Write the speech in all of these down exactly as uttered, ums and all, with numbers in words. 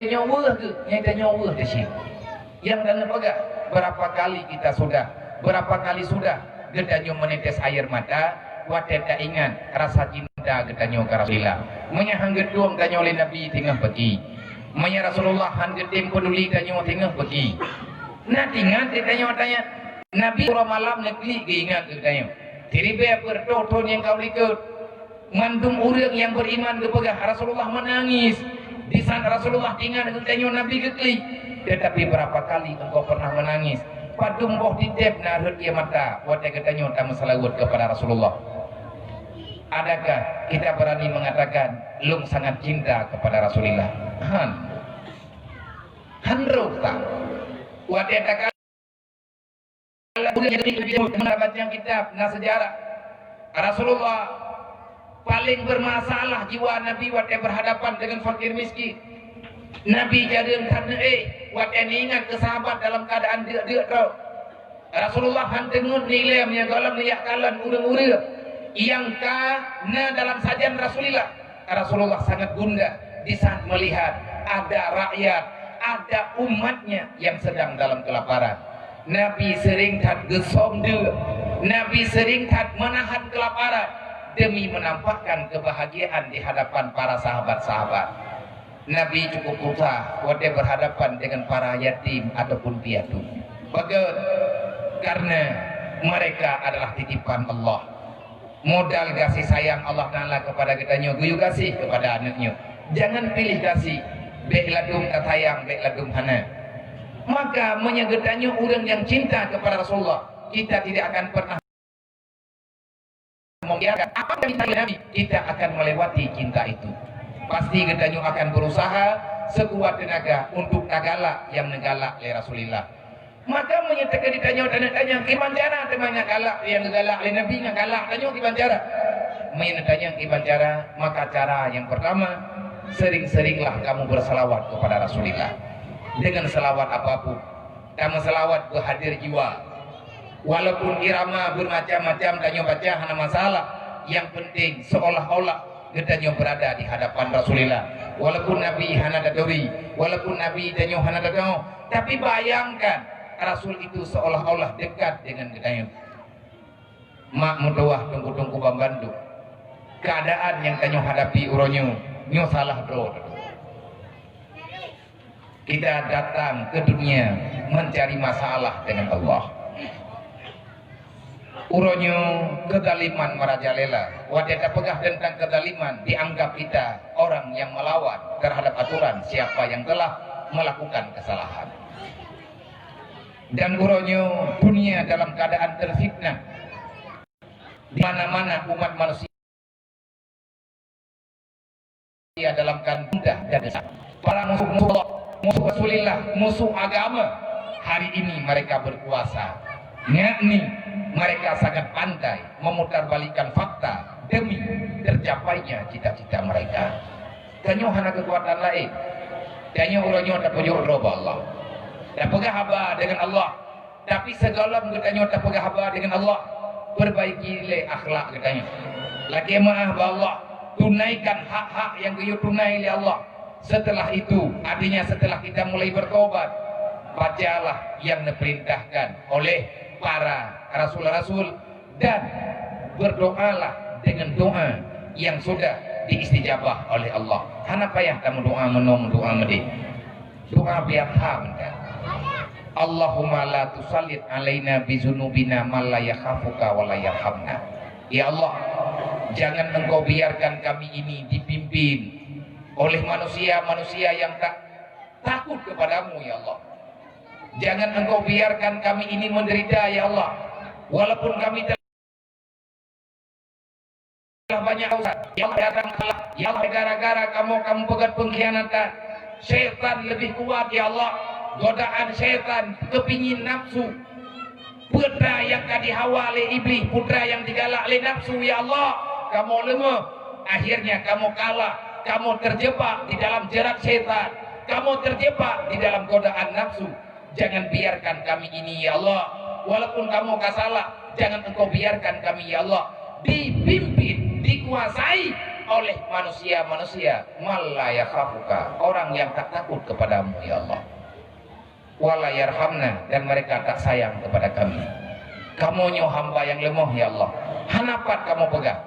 Tanyoe weueh geuh, nyang tanyoe weueh teuh cit. Nyang dan peugah, berapa kali kita sudah, berapa kali sudah geutanyoe menetes air mata watée taingat rasa cinta geutanyoe keu Rasulullah. Meunyo han geutueng tanyoe lé Nabi teungoh peuki. Meunyo Rasulullah han geutem peuduli tanyoe teungoh peuki. Na teuingat di tanyoe tanya, Nabi uroe malam neuklik geuingat geutanyoe. Siribée peuet reutôh thon nyang ka u likot. Mandum ureuëng nyang beriman geupeugah Rasulullah meunangis. Di saat Rasulullah teuingat geutanyoe Nabi geuklik, tetapi berapa kali engkau pernah menangis? Padum boh tieb-tieb na rhot ie mata watée geutanyoe tameuseulaweuet kepada Rasulullah? Adakah kita berani mengatakan, "Lôn sangat cinta kepada Rasulullah"? Han. Han rôh that. Watée takalon Meunan baca kitab na seujarah. Rasulullah paléng beurmasalah jiwa Nabi watée beurhadapan deungon fakir miskin. Nabi jareueng that neuéh watée neuingat keu sahabat dalam keuadaan deuk-deuk droe. Rasulullah han teungeut nilée meunyoe gohlom neujak kalon ureuëng-ureuëng nyang ka na dalam sajan Rasulullah. Rasulullah sangat gundah di saat melihat ada rakyat, ada umatnya yang sedang dalam kelaparan. Nabi sering that geusöm deuk. Nabi sering that menahan kelaparan demi menampakkan kebahagiaan di hadapan para sahabat-sahabat. Nabi cukup susah watée berhadapan dengan para yatim ataupun piatu. Pakon? Karena mereka adalah titipan Allah. Modal gaséh sayang Allah Taala kepada geutanyoe geuyue gaséh kepada aneuëk nyoe. Jangan pilih gaséh, bék ladum tasayang, bék ladum hana. Maka meunyoe geutanyoe ureuëng nyang cinta kepada Rasulullah, kita tidak akan pernah membiarkan apa yang dicintai Nabi, kita akan melewati cinta itu. Pasti geutanyoe akan berusaha sekuat tenaga untuk tagalak nyang neugalak lé Rasulullah. Maka meunyoe teuka ditanyoe tanya-tanya, kiban cara teuma nyang galak nyang geugalak lé Nabi ngon galak tanyoe kiban cara? Meunyoe tanya kiban cara, maka cara yang pertama, sering-seringlah kamu bersalawat kepada Rasulullah. Dengan salawat apapun, kamu salawat beuhadir jiwa. Walaupun irama bermacam-macam tanyoe baca hana masalah, yang penting seolah-olah geutanyoe berada di hadapan Rasulullah. Walaupun Nabi hana taturi, walaupun Nabi tanyoe hana tateuoh, tapi bayangkan Rasul itu seolah-olah dekat dengan geutanyoe. Mak meutuwah teungku-teungku banmandum, keuadaan nyang tanyoe hadapi uroe nyoe, nyoe salah droe. Kita datang ke dunia mencari masalah dengan Allah. Uroe nyoe keuzaliman merajalela. Watée tapeugah teuntang keuzaliman, dianggap kita orang yang melawan terhadap aturan siapa yang telah melakukan kesalahan. Dan uroe nyoe dunia dalam keadaan terfitnah. Di mana-mana umat manusia dalam keadaan mudah dan desya. Para musuh-musuh Allah, musuh Rasulullah, musuh agama, hari ini mereka berkuasa. Yakni mereka sangat pandai memutarbalikkan fakta demi tercapainya cita-cita mereka. Tanyoe hana keukuatan laén. Tanyoe uroe nyoe tapeujok droe bak Allah. Tapeugah haba dengan Allah. Tapi sigohlom geutanyoe tapeugah haba dengan Allah, perbaiki lé akhlak geutanyoe. Lakée meuáh bak Allah, tunaikan hak-hak nyang geuyue tunai lé Allah. Setelah itu, artinya setelah kita mulai bertobat, bacalah yang diperintahkan oleh para rasul-rasul dan berdoalah dengan doa yang sudah diistijabah oleh Allah. Hana payah tameudoa meunoe meudoa meudeh. Doa biasa mantong. Allahumma la tusallit alaina bizunubina man la yakhafuka wa la yarhamna. Ya Allah, jangan Engkau biarkan kami ini dipimpin oleh manusia-manusia yang tak takut kepadamu, ya Allah. Jangan Engkau biarkan kami ini menderita, ya Allah. Walaupun kami telah banyak dosa, ya Allah, ya Allah, ya Allah, gara-gara kamoe, kamoe peugét pengkhianatan. Syaitan lebih kuat, ya Allah. Godaan syaitan, kepingin nafsu. Putra nyang ka dihawa lé Iblih, putra nyang digalak lé nafsu, ya Allah. Kamoe leumoh, akhirnya kamoe kalah. Kamoe terjebak di dalam jerat syaitan. Kamoe terjebak di dalam godaan nafsu. Jangan biarkan kami ini, ya Allah. Walaupun kamoe ka salah, jangan Engkau biarkan kami, ya Allah, dipimpin, dikuasai oleh manusia-manusia, man la yakhafuka, orang yang tak takut kepadamu, ya Allah. Wa la yarhamna, dan mereka tak sayang kepada kami. Kamoe nyoe hamba nyang leumoh, ya Allah. Hana pat kamoe peugah.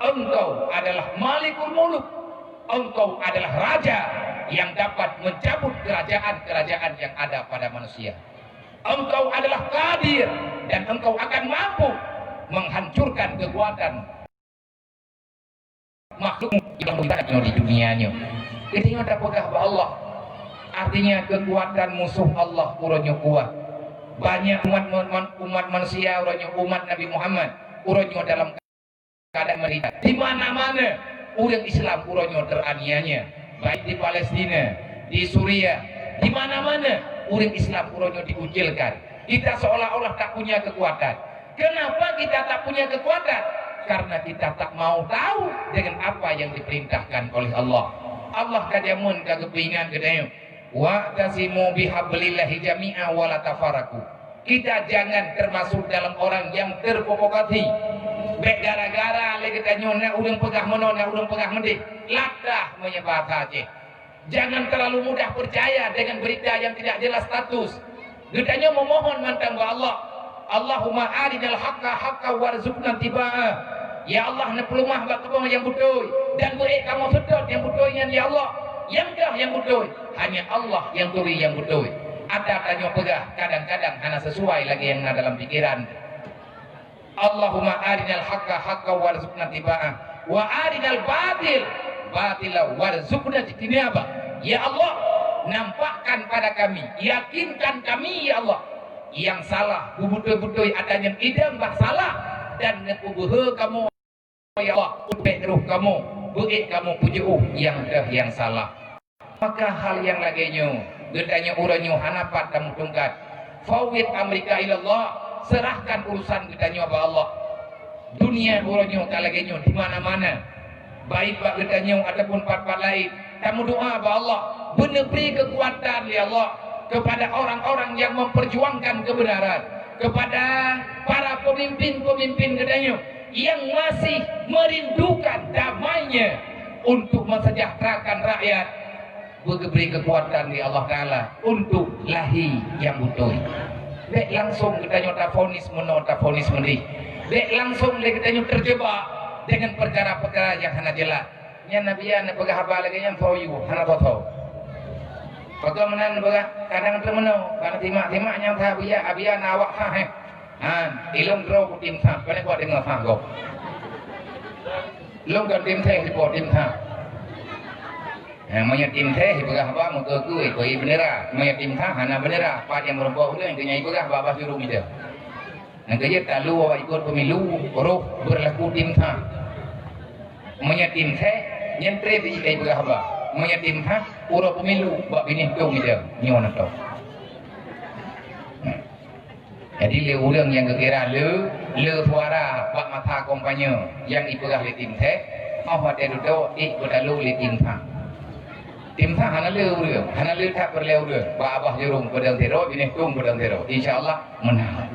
Engkau adalah Malikul Muluk. Engkau adalah raja yang dapat mencabut kerajaan-kerajaan yang ada pada manusia. Engkau adalah Qadir, dan Engkau akan mampu menghancurkan kekuatan makhluk yang beribadat nyoe di dunia nyoe. Geutanyoe tapeugah bak Allah. Artinya, kekuatan musuh Allah uroe nyoe kuat. Banyak umat, umat, umat manusia uroe nyoe, umat Nabi Muhammad uroe nyoe dalam keadaan menderita. Di mana-mana ureuëng Islam uroe nyoe teraniaya, baik di Palestina, di Suria, di mana-mana ureuëng Islam uroe nyoe dikucilkan. Kita seolah-olah tak punya kekuatan. Kenapa kita tak punya kekuatan? Karena kita tak mau tahu dengan apa yang diperintahkan oleh Allah. Allah ka jameun ka geupeuingat geutanyoe, "Wa'tasimu bihablillahi jami'a wa la tafarraqu." Kita jangan termasuk dalam orang yang terprovokasi. Bèk gara-gara lé geutanyoe na ureuëng peugah meunoe, na ureuëng peugah meudéh, latah meunyoe bahasa Aceh. Jangan terlalu mudah percaya dengan berita yang tidak jelas status. Geutanyoe memohon mantong bak Allah, "Allahumma arinal haqqa haqqa warzuqna tibaa." Ya Allah, neupeuleumah bak kamoe nyang beutôi, dan beuék kamoe seutôt nyang beutôi nyan, ya Allah. Nyang keuh nyang beutôi, hanya Allah nyang turi nyang beutôi. Ata tanyoe peugah kadang-kadang hana sesuai lagée nyang na dalam pikeran. Allahumma arinal haqqa haqqa warzuqna tibaa, wa arinal batil batila warzuqna ijtinaba. Ya Allah, nampakkan pada kami, yakinkan kami, ya Allah, nyang salah, beubeutôi-beutôi ata nyang idong bak salah, dan neupeubeuhe kamoe, ya Allah, udeb roh kamoe, beuék kamoe peujiôh nyang keuh nyang salah. Maka hal nyang lagée nyoe, geutanyoe uroe nyoe hana pat tameutungkat. Fawwid amrika ilallah, serahkan urusan geutanyoe bak Allah. Dunia uroe nyoe ka lagée nyoe di mana-mana, baik bak geutanyoe ataupun pat-pat laén. Tameudoa bak Allah, beuneubri keukuatan lé Allah kepada orang-orang yang memperjuangkan kebenaran, kepada para pemimpin-pemimpin geutanyoe yang masih merindukan damainya untuk mensejahterakan rakyat. Beugeubri keukuatan lé Allah Taala untuk lahé nyang beutôi. Bék langsong geutanyoe tafonis meunoe, tafonis meudéh. Bék langsong lé geutanyoe teujeubak deungon peukara-peukara nyang hana jeulaih. Nyan Nabi Yahya neupeugah haba lagée nyan, "Soe yue hana soe-soe." Pakon meunan neupeugah, kadang teumeunoe, bak timak-timak nyang that Abiya, Abiya na awak sah, eh. Han, ilong droe ku tim sah, pane kuat deungoe sah gob. Lôn kon tim seh, sipo tim sah. Nah, meunyoe tim seh, ipeugah haba meukeue-keue, ikoi beundera. Meunyoe tim sah, hana beundera. Pat nyang meurumpok ulôn, keu nyan ipeugah haba bah jurông ija. Nyang keujeuet talu awak ikot pemilu, roh beurlaku tim sah. Meunyoe tim seh, nyan treb ipeugah haba. Meunyoe tim sah, uroe pemilu, bak binéh tông ija. Nyoe na tông. Jadi, lé ureuëng nyang geukira le, le suara bak masa kampanye nyang ipeugah lé tim seh, óh watée dudoe ék beutalu lé tim sah. Tim sah hana le ureuëng, hana le that peureulée ureuëng. Bak abah jurông peudong sidroe, binéh tông peudong sidroe. Insya Allah, meunang.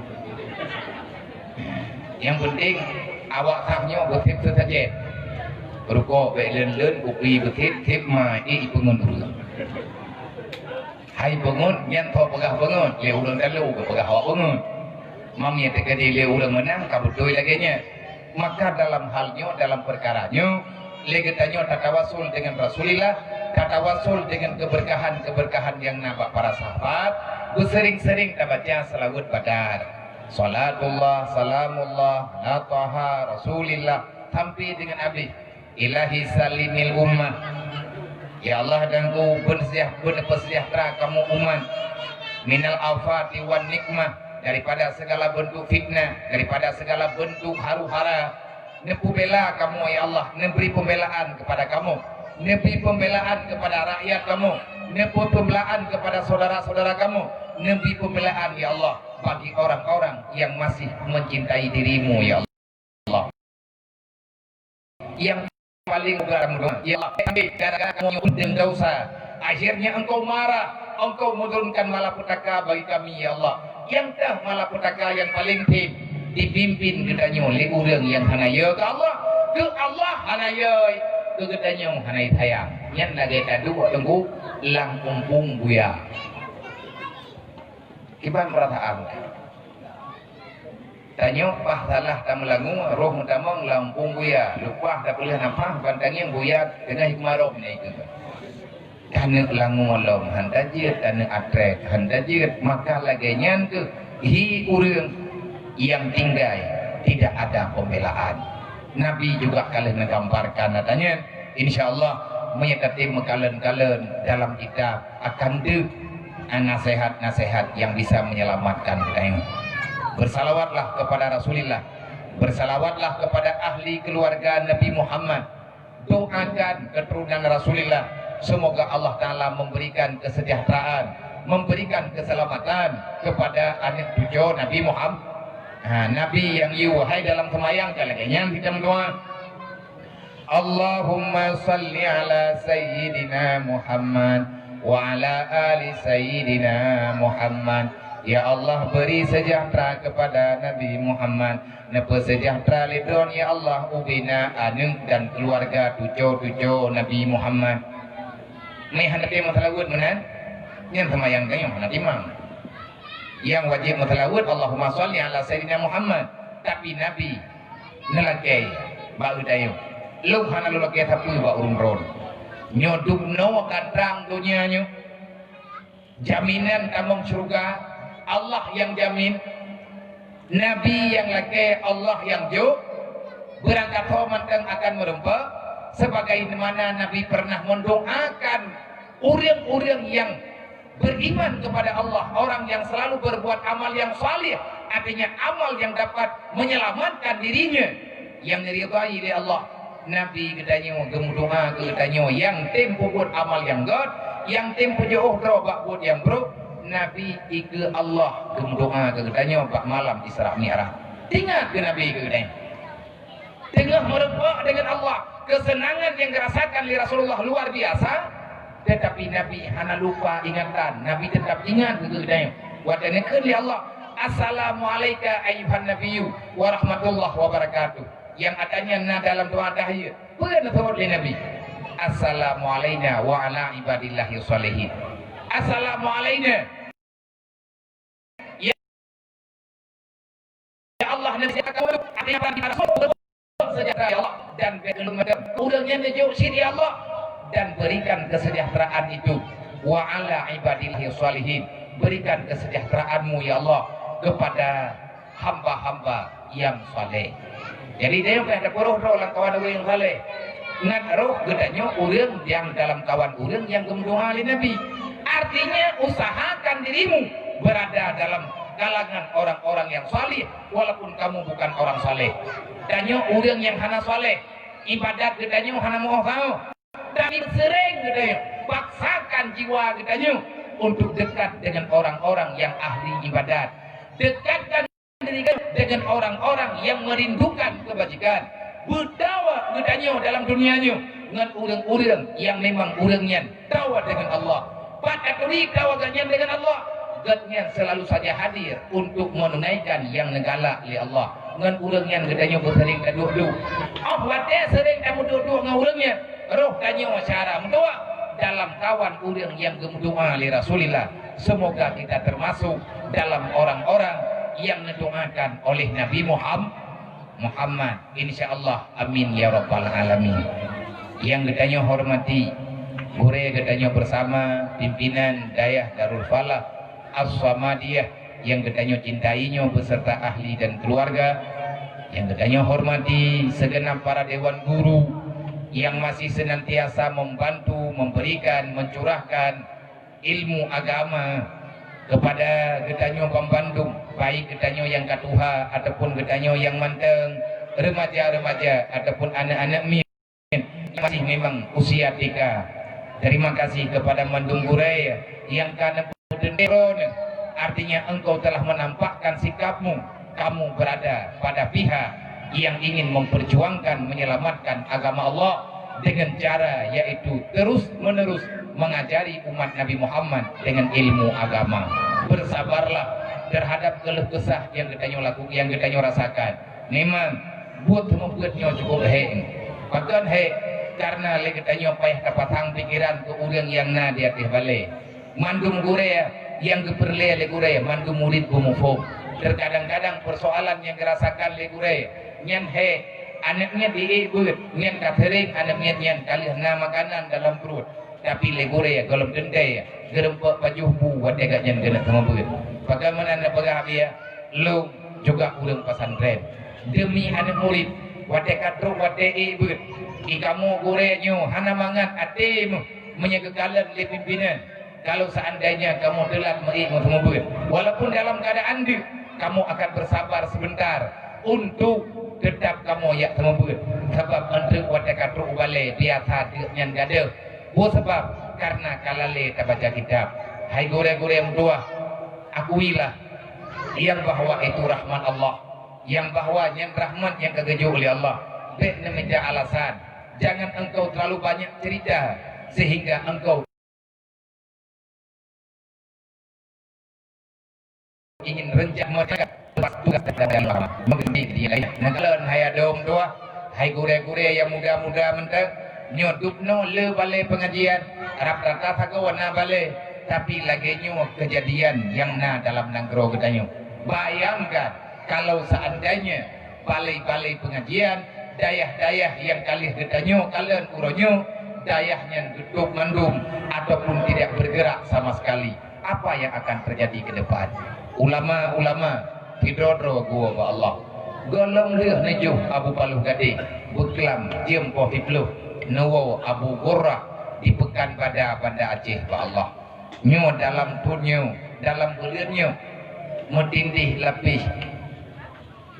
Nyang peunteng, awak sah nyoe beusép seusajen. Rukok bék leuen-leuen, kupi beusép, sép ma ék ipeungon ureuëng. Hai peungon, nyan soe peugah peungon, lé ureuëng talu geupeugah awak peungon. Meunyoe teukeudi lé ureuëng meunang, ka beutôi lagée nyan. Maka dalam hal nyoe, dalam peukara nyoe, lé geutanyoe tatawasul deungon Rasulillah, tatawasul deungon keubeurkahan-keubeurkahan nyang na bak para sahabat, beuseuring-seuring tabaca seulaweuet Badar. Salatullah, salamullah, ala Taha, Rasulillah, sampai deungon abéh. Ilahi salimil ummah. Ya Allah, Tuhanku, beuneuseujah-, beuneupeuseujahtra kamoe umat, minal afati wan nikmah, daripada segala bentuk fitnah, daripada segala bentuk haru-hara. Neupeubela kamoe, ya Allah, neubri pembelaan kepada kamoe, neubri pembelaan kepada rakyat kamoe, neubri pembelaan kepada saudara-saudara kamoe, neubri pembelaan, ya Allah, bagi orang-orang yang masih mencintai diri-Mu, ya Allah. Nyang paleng berat, ya Allah, gara-gara kamoe nyoe udeb desya, akhirnya Engkau marah, Engkau menurunkan malapetaka bagi kami, ya Allah. Nyang teuh malapetaka nyang paleng them, dipimpin geutanyoe lé ureuëng nyang hana yo keu Allah. Keu Allah hana yo, keu geutanyoe hana sayang. Nyan lagée taduek teungku lam umpung buya. Kiban peurasaan. Tanyoe paih salah tameulangue, roh meutamong lam umpung buya. Leupah tapeuleueh nafah, ban tangieng buya teungoh jikeumarôm nyan keuh. Taneuk langue lom han tajeuet, taneuk atrek han tajeuet, maka lagée nyan keuh hi ureuëng nyang tinggai tidak ada pembelaan. Nabi juga ka lheueh neugambarkan ata nyan. Insya Allah, meunyoe tatem meukalon-kalon dalam kitab akan deuh nasihat-nasihat yang bisa menyelamatkan geutanyoe. Bersalawatlah kepada Rasulullah, bersalawatlah kepada ahli keluarga Nabi Muhammad, doakan keturunan Rasulullah, semoga Allah Ta'ala memberikan kesejahteraan, memberikan keselamatan kepada aneuk cucu Nabi Muhammad. Ha, Nabi nyang yue hai dalam seumayang ka lagée nyan kita meudoa. Allahumma salli ala Sayyidina Muhammad wa ala ali Sayyidina Muhammad. Ya Allah, beri sejahtera kepada Nabi Muhammad. Neupeusejahtera lé droe, ya Allah, ubena aneuk dan keluarga cucu-cucu Nabi Muhammad. Meuhana pih meusalaweuet meunan, nyan seumayang tanyoe hana timang. Nyang wajéb meusalaweuet, Allahumma shalli ala Sayyidina Muhammad. Tapi Nabi neulakée bak geutanyoe. Lôn hana lôn lakée sapeue bak ureuëng droe. Nyoe dubnoe ka trang donya nyoe. Jaminan tamong syeuruga, Allah nyang jamin. Nabi nyang lakée, Allah nyang jok. Beurangkat ho mantong akan meureumpok, sebagaimana Nabi pernah mendoakan ureuëng-ureuëng nyang beriman kepada Allah, orang yang selalu berbuat amal yang saleh, artinya amal yang dapat menyelamatkan dirinya, yang diridhai lé Allah. Nabi geutanyoe geumeudoa keu geutanyoe nyang tem peubuet amal nyang gét, nyang tem peujiôh droe bak buet nyang brok. Nabi ikeue Allah geumeudoa keu geutanyoe bak malam Isra Mi'raj. Ingat keu Nabi keu geutanyoe. Teungoh meureumpok deungon Allah, keuseunangan nyang geurasakan lé Rasulullah luar biasa, teutapi Nabi hana lupa ingatan. Nabi teutap ingat keu geutanyoe. Watée neukheun lé Allah, "Assalamu'alaika ayyuhan nabiyyu wa rahmatullahi wa barakatuh." Nyang ata nyan na dalam doa tahiyat. Peue neuseubut lé Nabi? "Assalamu'alaina wa ala ibadillahi shalihin." Assalamu'alaina. Ya, ya Allah, neusejahtera kami, artinya, bagi Rasul, sejahtera, ya Allah, dan berikan ureuëng nyang neujok syedara, ya Allah, dan berikan kesejahteraan itu wa ala ibadihi shalihin. Berikan kesejahteraan-Mu, ya Allah, kepada hamba-hamba nyang saleh. Jadi, dayeuh ka tapeuroh droe lam kawan ureuëng nyang saleh. Ngat roh geutanyoe ureuëng nyang dalam kawan ureuëng nyang geumeudoa lé Nabi. Artinya, usahakan dirimu berada dalam kalangan orang-orang yang saleh, walaupun kamu bukan orang saleh. Tanyoe ureuëng nyang hana saleh, ibadat geutanyoe hana meuoh sahoe. Tapi sering geutanyoe paksakan jiwa geutanyoe untuk dekat dengan orang-orang yang ahli ibadat. Dekatkan diri geutanyoe dengan orang-orang yang merindukan kebajikan. Beutawa geutanyoe dalam dunia nyoe ngon ureuëng-ureuëng yang memang ureuëng nyan tawa dengan Allah. Pat aturi tawa geuhnyan dengan Allah, geuhnyan selalu saja hadir untuk menunaikan yang neugalak lé Allah. Ngon ureuëng nyan geutanyoe beuseuring taduek-duek. Oh watée seuring tameuduek-duek ngon ureuëng nyan, roh tanyoe syedara meutuah dalam kawan ureuëng nyang geumeudoa lé Rasulullah. Semoga kita termasuk dalam orang-orang yang didoakan oleh Nabi Muham-, Muhammad. Insya Allah. Amin ya rabbal alamin. Nyang geutanyoe hormati, gurée geutanyoe bersama, pimpinan Dayah Darul Falah As-Samadiyah nyang geutanyoe cintai nyoe beserta ahli dan keluarga, nyang geutanyoe hormati segenap para dewan guru yang masih senantiasa membantu, memberikan, mencurahkan ilmu agama kepada geutanyoe banmandum, baik geutanyoe nyang ka tuha ataupun geutanyoe nyang mantong, remaja-remaja ataupun aneuk-aneuk miet masih memang usia T K. Terima kasih kepada mandum gurée nyang ka neupeudeungoe, artinya engkau telah menampakkan sikapmu. Kamu berada pada pihak yang ingin memperjuangkan, menyelamatkan agama Allah dengan cara yaitu terus-menerus mengajari umat Nabi Muhammad dengan ilmu agama. Bersabarlah terhadap keluh kesah yang geutanyoe laku-, yang geutanyoe rasakan. Memang buet meubeuet nyoe cukup hék. Pakon hék? Karena lé geutanyoe payah tapasang pikeran keu ureuëng nyang na di ateueh balée. Mandum gurée nyang geupeureulée lé gurée, mandum murit beumuphom. Teukadang-kadang peusoalan nyang geurasakan lé gurée nyan hék, aneuëk miet jiék beuet, nyan ka seuréng aneuëk miet nyan ka lheueh na makanan dalam pruet. Tapi lé gurée gohlom teuntée geureumpok pajoh bu watée gobnyan keuneuk seumeubeuet. Bagaimana neupeugah biya? Lôn juga ureuëng pesantren. Demi aneuëk murit, watée ka trok watée ék beuet, i kamoe gurée nyoe hana mangat até meuh meunyoe geukalon lé pimpinan. Kalau seandainya kamoe teulat meuék meuseumeubeuet, walaupun dalam keadaan deuk, kamoe akan bersabar sebentar untuk tetap kamoe jak seumeubeuet. Sabab eunteuk watée ka trok u balée biasa deuk nyan gadôh. Peue sabab? Karena ka lalée tabaca kitab. Hai gurée-gurée meutuwah, akuilah yang bahwa itu rahmat Allah, yang bahwa nyan rahmat nyang ka geujok lé Allah. Bék neumita alasan. Jangan engkau terlalu banyak cerita sehingga engkau ingin rencana masyarakat lepas tugas dan lama mengerti diri lain. Meukalon hai adom tuah, hai gurée-gurée nyang muda-muda mantong, nyoe dubnoe le balée pengajian, rata-rata sagoe na balée, tapi lagée nyoe kejadian nyang na dalam nanggroe geutanyoe. Bayangkan kalau seandainya balée-balée pengajian, dayah-dayah nyang ka lheueh geutanyoe kalon uroe nyoe, dayah nyan tutup mandum ataupun tidak bergerak sama sekali. Apa yang akan terjadi ke depan? Ulama-ulama sidroe-droe geuwoe bak Allah. Gohlom lheueh neujoh Abu Paloh Gadeng, beuklam jeuem poh siplôh, neuwoe Abu Gurrah di Pekan Bada, Banda Aceh bak Allah. Nyoe dalam thon nyoe, dalam buleuen nyoe, meutindih lapéh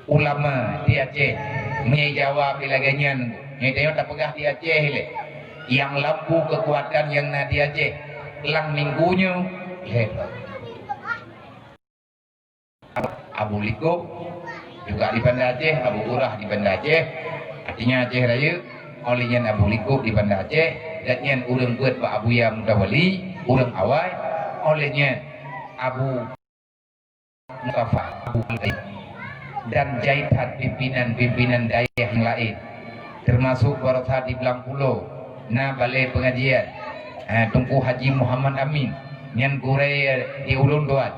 ulama di Aceh. Meunyoe Jawa pih lagée nyan, nyoe tanyoe tapeugah di Aceh ilée. Nyang lampu keukuatan nyang na di Aceh lam minggu nyoe, lhée. Abu Likok juga di Banda Aceh, Abu Gurrah di Banda Aceh. Artinya Aceh Rayeuk, oleh nyan Abu Likok di Banda Aceh, dan nyan ureuëng beuet bak Abuya Mutawali, ureuëng awai, oleh nyan Abu Mustafa, Abu Al-Ain, dan jai that pimpinan-pimpinan dayah nyang laén, termasuk baroesa di Blang Pulo na balée pengajian, eh, Teungku Haji Muhammad Amin, nyan gurée di ulôn tuan.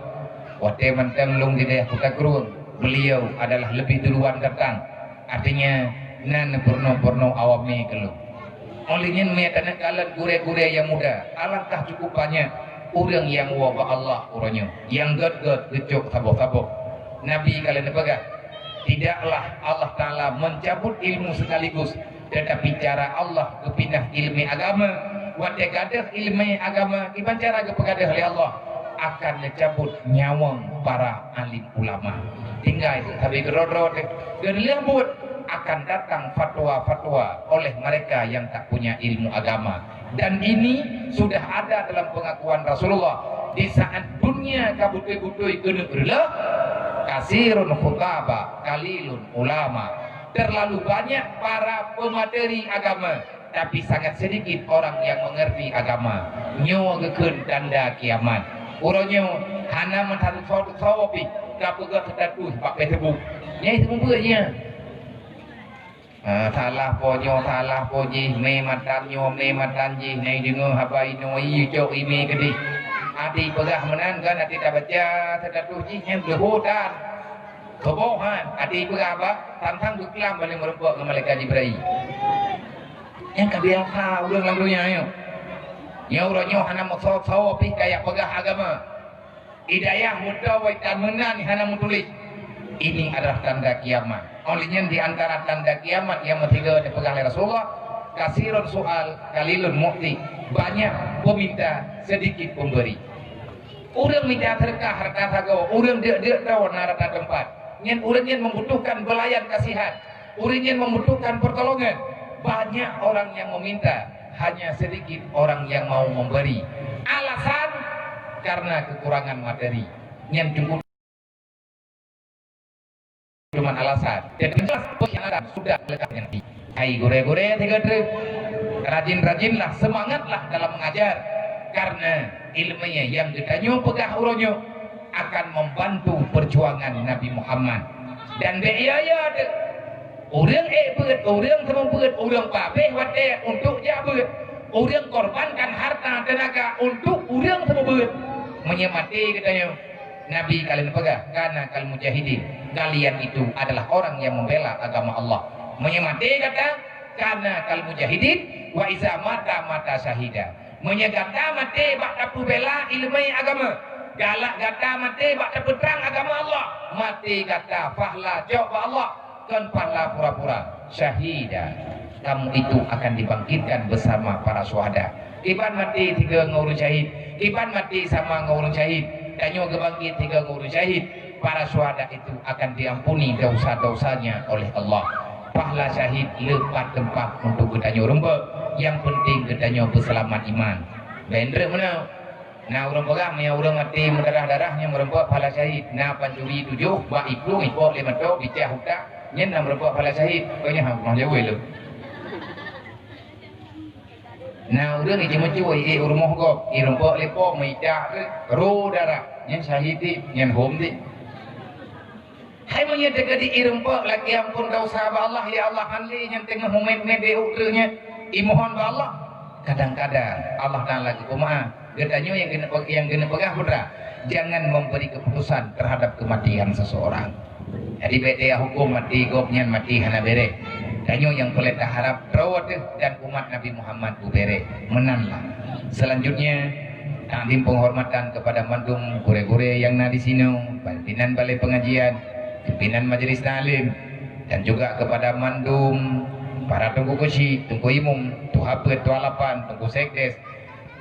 Watée mantong lôn di dayah Kuta Krueng, beliau adalah lebih duluan datang. Artinya, na neupeureunoe-peureunoe awam mi keu lôn. Óh lheueh nyan meunyoe taneuk kalon gurée-gurée nyang muda, alangkah cukup banyak ureuëng nyang woe bak Allah uroe nyoe, nyang gét-gét geucok saboh-saboh. Nabi ka lheueh neupeugah, "Tidaklah Allah Taala mencabut ilmu sekaligus, tetapi cara Allah geupinah iéleumé agama." Watée gadôh iéleumé agama, kiban cara geupeugadôh lé Allah, akan neucabut nyawöng para alim ulama. Tinggai sabe keudroe-droe teuh, dan leumbut akan datang fatwa-fatwa oleh mereka yang tak punya ilmu agama. Dan ini sudah ada dalam pengakuan Rasulullah, di saat dunia ka beutôi-beutôi keuneuk reuloh, kasirun khutaba, kalilun ulama. Terlalu banyak para pemateri agama, tapi sangat sedikit orang yang mengerti agama. Nyoe geukheun tanda kiamat. Uroe nyoe hana meusaboh-saboh pih ka peugah status bak Facebook. Nyai seumeubeuet nyan. Ah, salah po nyoe, salah po jih, mé matan nyoe, mé matan jih, nyai deungoe haba inoe, ih, cok ime keudeh. Até peugah meunan kan, até tabaca status jih nyan leuho tan. Keuboh han, até peugah haba, tantang geuklam bak lé meurumpok ngon malaikat Jibril. Nyang ka biasa ureuëng lam donya nyoe. Nyoe uroe nyoe hana meusaboh-saboh pih kajak peugah agama. Hidayah meutoe tan meunan hana meutuléh. Ini adalah tanda kiamat. Óh lheueh nyan di antara tanda kiamat nyang meusigoe dipeugah lé Rasulullah, kasirun sual, kalilun mu'ti. Banyak peminta, sedikit pemberi. Ureuëng mita seudeukah hareuta sagoe, ureuëng deuk-deuk droe na rata teumpat. Nyan ureuëng nyan membutuhkan beulayan kasihan. Ureuëng nyan membutuhkan pertolongan. Banyak orang yang meminta, hanya sedikit orang yang mau memberi. Alasan, karena kekurangan materi. Nyan cukup cuman alasan. Jadi jelas pengkhianatan sudah lekat dengan hati. Hai gurée-gurée tiga tu, rajin-rajinlah, semangatlah dalam mengajar. Karena ilmu yang kita peugah uroe nyoe akan membantu perjuangan Nabi Muhammad. Dan bék ya-ya deh. Ureuëng ék beuet, ureuëng seumeubeuet, ureuëng pabéh watée untuk jak beuet, ureuëng korbankan harta teunaga untuk ureuëng seumeubeuet. Meunyoe maté geutanyoe, Nabi ka lheueh peugah, "Kana kal mujahidin, kalian itu adalah orang yang membela agama Allah." Meunyoe maté gata, "Kana kal mujahidin, wa iza mata mata syahida." Meunyoe gata maté bak tapeubela ileumé agama, galak gata maté bak tapeutrang agama Allah, maté gata pahala cok bak Allah, kon pahala pura-pura, syahida. Kamu itu akan dibangkitkan bersama para syuhada. Kiban maté sigoe ngon ureuëng syahid, kiban maté sama ngon ureuëng syahid. Tanyoe geubangkit sigoe ngon ureuëng syahid. Para syuhada itu akan diampuni dosa-dosanya oleh Allah. Pahala syahid leupah teumpat untuk geutanyoe rumpok. Nyang penting geutanyoe beuseulamat iman. Bèk treuk meunoe. Na ureuëng peugah, meunyoe ureuëng maté meudarah-darah nyan meurumpok pahala syahid. Na pancuri tujoh, bak ikung, ipok lé mantong, bicah utak, nyan na meurumpok pahala syahid. Keu nyan hana peunoh jaweueb lom. Na ureuëng ijimeucue, iék u rumoh gob, irumpok lé po, meuidak, ro darah, nyan syahid, nyan hom. Hai meunyoe teukeudi irumpok lakée amphon desya bak Allah, ya Allah, han lé nyang teungoh mumet-mumet beuet u treuk nyan, imohon bak Allah. Kadang-kadang Allah Taala geupeumaáf. Geutanyoe nyang keuneuk, nyang keuneuk peugah putra, jangan memberi keputusan terhadap kematian seseorang. Jadi bèk teuka huköm maté gobnyan maté hana bèrèh. Tanyoe nyang peureulèe taharap droe teuh dan umat Nabi Muhammad beubèrèh. Meunan lah. Selanjutnya, takzim penghormatan kepada mandum gurèe-gurèe nyang na di sinoe, pimpinan balai pengajian, pimpinan majelis taklim, dan juga kepada mandum para teungku keuchik, teungku imum, tuha peuet, tuha lapan, teungku sekdes,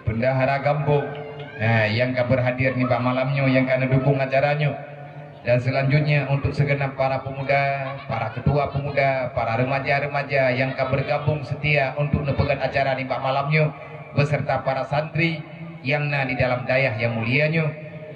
bendahara gampông, nah, nyang ka berhadir nibak malam nyoe, nyang ka neudukong acara nyoe. Dan selanjutnya untuk segenap para pemuda, para ketua pemuda, para remaja-remaja nyang ka bergabung setia untuk neupeugèt acara nibak malam nyoe, beserta para santri nyang na di dalam dayah nyang mulia nyoe.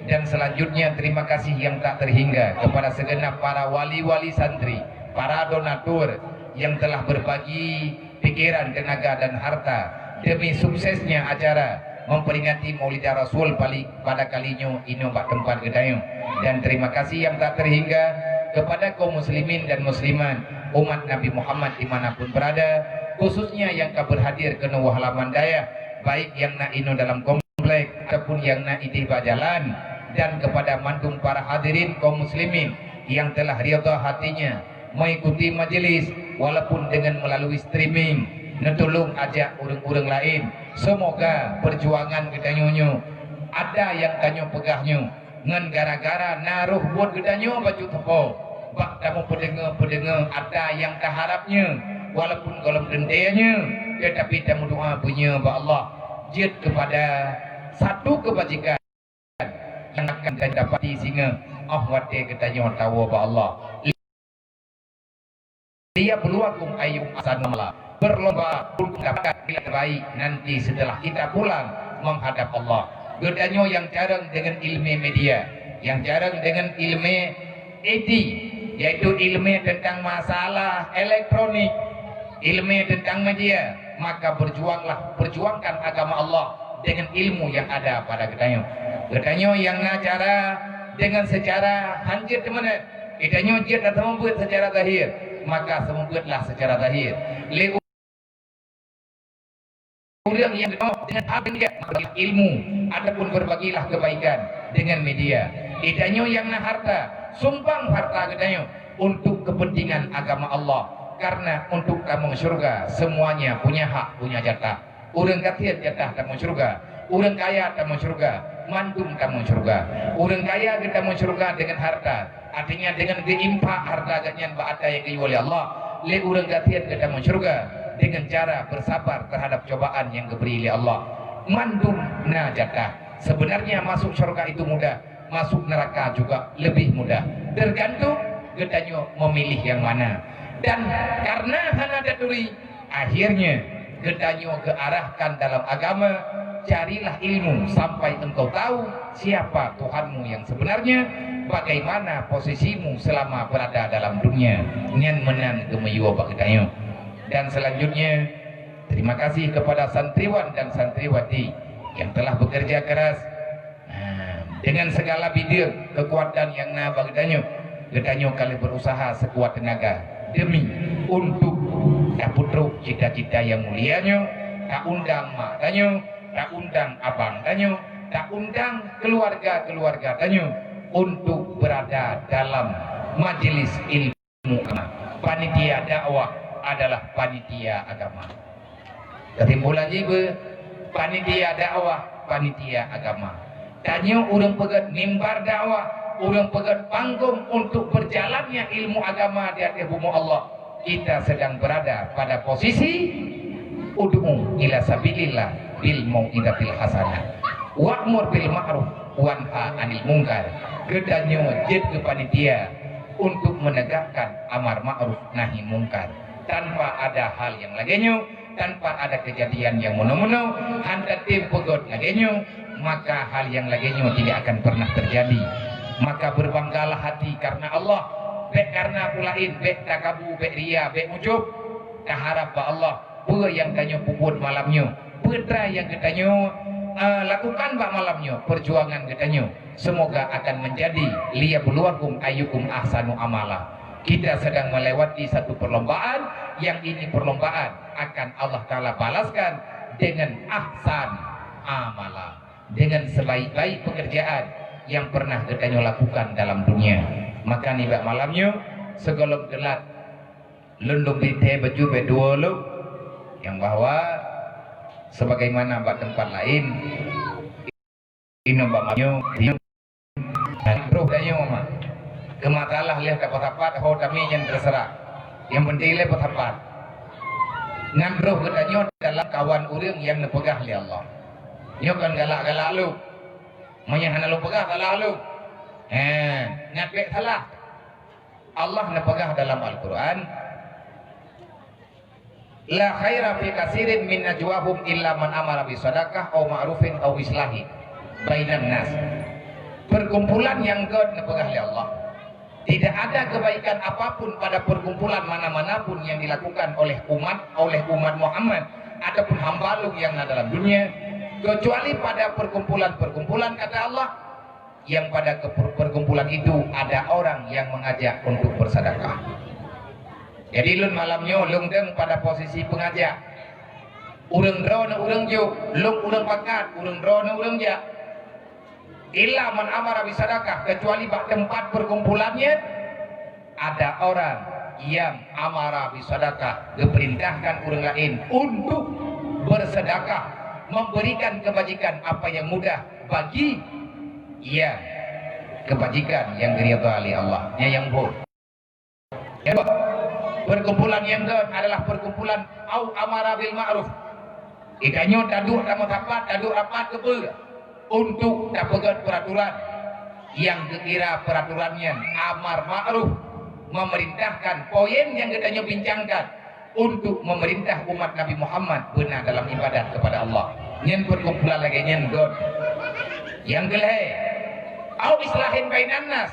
Dan selanjutnya terima kasih yang tak terhingga kepada segenap para wali-wali santri, para donatur yang telah berbagi pikiran, tenaga, dan harta demi suksesnya acara memperingati Maulidah Rasul pali-, pada kali nyoe inoe bak teumpat geutanyoe. Dan terima kasih yang tak terhingga kepada kaum muslimin dan muslimat, umat Nabi Muhammad di mana pun berada, khususnya nyang ka berhadir keunoe u halaman dayah, baik nyang na inoe dalam kom-, komplek ataupun nyang na idéh bak jalan, dan kepada mandum para hadirin kaum muslimin yang telah ridha hatinya mengikuti majelis walaupun dengan melalui streaming, neutulông ajak ureuëng-ureuëng laén. Seumoga peujuangan geutanyoe nyoe, atra nyang tanyoe peugah nyoe, ngon gara-gara na roh buet geutanyoe bacut teupo, bak tamupeudeungoe-peudeungoe atra nyang taharab nyoe, walaupun gohlom teuntèe nyoe, teutapi tameudoa beunyoe bak Allah, jeuet keupada satu keubajikan nyang akan tadapati singoh 'oh watèe geutanyoe tawoe bak Allah. Liyabluwakum ayyukum ahsanu amala. Berlomba untuk mendapatkan nilai terbaik nanti setelah kita pulang menghadap Allah. Geutanyoe nyang carông deungon ileumèe media, nyang carông deungon ileumèe I T, yaitu ileumèe teuntang masalah elektronik, ileumèe teuntang media, maka berjuanglah, perjuangkan agama Allah dengan ilmu yang ada pada geutanyoe. Geutanyoe nyang na cara dengan secara hanjeuet teumeunan, geutanyoe jeuet dan seumeubeuet secara zahir, maka seumeubeuetlah secara zahir. Lé ureuëng nyang geutanyoe dengan hal yang dia, maka ilmu, ataupun berbagilah kebaikan dengan media. Geutanyoe nyang na harta, sumbang harta geutanyoe untuk kepentingan agama Allah. Karena untuk tamong syurga, semuanya punya hak, punya jatah. Ureuëng gasien jatah tamong syurga, ureuëng kaya tamong syurga, mandum tamong syurga. Ureuëng kaya geutamong syurga dengan harta, artinya dengan geuinfak harta geuhnyan bak atra nyang geuyue lé Allah. Lé ureuëng gasien geutamong syurga dengan cara bersabar terhadap cobaan nyang geubri lé Allah. Mandum na jatah. Sebenarnya masuk syurga itu mudah, masuk neraka juga lebih mudah. Tergantung geutanyoe memilih yang mana. Dan karena hana taturi, akhirnya geutanyoe geuarahkan dalam agama, carilah ilmu sampai engkau tahu siapa Tuhanmu yang sebenarnya, bagaimana posisimu selama berada dalam dunia. Nyan meunan geumeuyue bak geutanyoe. Dan selanjutnya, terima kasih kepada santriwan dan santriwati yang telah bekerja keras, nah, dengan segala bidang kekuatan yang na bak geutanyoe. Geutanyoe ka lheueh berusaha sekuat tenaga. demi untuk tapeutrok cita-cita nyang mulia nyoe, taundang mak tanyoe, taundang abang tanyoe, taundang keluarga-keluarga tanyoe untuk berada dalam majlis ilmu agama. Panitia dakwah adalah panitia agama. Kesimpulan jih beu, panitia dakwah, panitia agama. Tanyoe ureuëng peugét mimbar dakwah, ureuëng peugét panggong untuk berjalannya ilmu agama di ateueh bumoe Allah. Kita sedang berada pada posisi ud'u ila sabilillah bil mau'izatil hasanah. Wa'mur bil ma'ruf wanha 'anil munkar. Geutanyoe jeuet keu panitia untuk menegakkan amar ma'ruf nahi munkar. Tanpa ada hal nyang lagée nyoe, tanpa ada kejadian nyang meunoe-meunoe, hana tem peugét lagée nyoe, maka hal nyang lagée nyoe tidak akan pernah terjadi. Maka berbanggalah hati karena Allah, bék karena peue laén, bék takabu, bék ria, bék ujub. Taharab bak Allah, peue nyang tanyoe peubuet malam nyoe, peue nyang geutanyoe, eh, lakukan bak malam nyoe, perjuangan geutanyoe, semoga akan menjadi liyabluwakum ayyukum ahsanu amala. Kita sedang melewati satu perlombaan, yang ini perlombaan akan Allah Ta'ala balaskan dengan ahsan amala, dengan sebaik-baik pekerjaan yang pernah geutanyoe lakukan dalam dunia. Maka nibak malam nyoe, sigohlom teulat, lôn lôn bri thée baju bék dua lôn, nyang bahwa sebagaimana bak teumpat laén, inong bak manyoe, nyan roh tanyoe mak. Keu masalah lheueh tapeusapat ho tami nyan teuseurah. Nyang penting lé peusapat. Nyan roh geutanyoe dalam kawan ureuëng nyang neupeugah lé Allah. Nyoe kon galak-galak lôn. Meunyoe hana lôn peugah, salah lôn. He, nyan bék salah. Allah neupeugah dalam Al-Qur'an, "La khaira fi katsirin min najwahum illa man amara bi shadaqah aw ma'rufin aw islahi bainan nas." Perkumpulan nyang gét neupeugah lé Allah, tidak ada kebaikan apapun pada perkumpulan mana-mana pun yang dilakukan oleh umat, oleh umat Muhammad ataupun hamba lôn nyang na dalam dunia, kecuali pada perkumpulan-perkumpulan, kata Allah, yang pada ke-, perkumpulan itu ada orang yang mengajak untuk bersedekah. Jadi lôn malam nyoe lôn deueng pada posisi pengajak. Ureuëng droeneuh ureuëng jok, lôn ureuëng pakat, ureuëng droeneuh ureuëng jak. Illa man amara bisadaqah, kecuali bak tempat perkumpulan nyan ada orang yang amara bisadaqah, geuperintahkan ureuëng laén untuk bersedekah, memberikan kebajikan apa yang mudah bagi yang kebajikan yang diridha oleh Allah. Nyan nyang buet. Nyang dua, perkumpulan nyang dua adalah perkumpulan au amara bil ma'ruf. Geutanyoe taduek tameusapat, taduek rapat keupeue untuk tapeugét peraturan nyang geukira peraturan nyan amar ma'ruf, memerintahkan poin nyang geutanyoe bincangkan untuk memerintah umat Nabi Muhammad beuna dalam ibadat kepada Allah. Nyan perkumpulan lagée nyan göt. Nyang keulhée, au islahin bainan nas,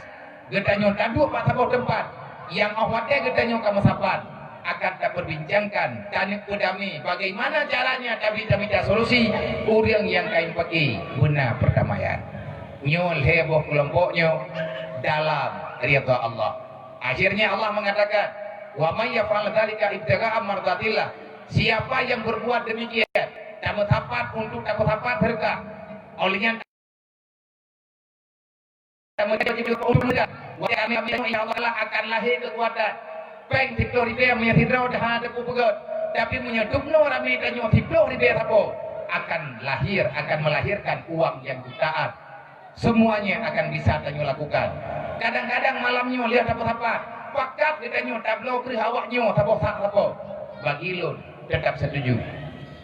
geutanyoe taduek bak saboh teumpat nyang óh watée geutanyoe ka meusapat akan tapeurbincangkan, taneuk peudamé bagaimana caranya tabi tamita solusi ureuëng nyang ka impake beuna peurdamaian. Nyoe lhée boh keulompok nyoe dalam ridha Allah. Akhirnya Allah mengatakan, "Wa may yaf'al dzalika ibtigha'a mardatillah." Siapa yang berbuat demikian, tameusapat untuk tameusapat hareuta, oleh nyan tameusapat untuk hareuta, wa kami, insya Allah, akan lahé keukuatan. Péng siplôh ribée meunyoe sidroe dah hana teupeu peugét, tapi meunyoe dubnoe ramé tanyoe siplôh ribée sapo, akan lahir, akan melahirkan uang yang jutaan. Semuanya akan bisa tanyoe lakukan. Kadang-kadang malam nyoe lheueh tapeusapat, pakat geutanyoe tabloe kreueh awak nyoe saboh sak sapo. Bagi lôn, teutap setuju.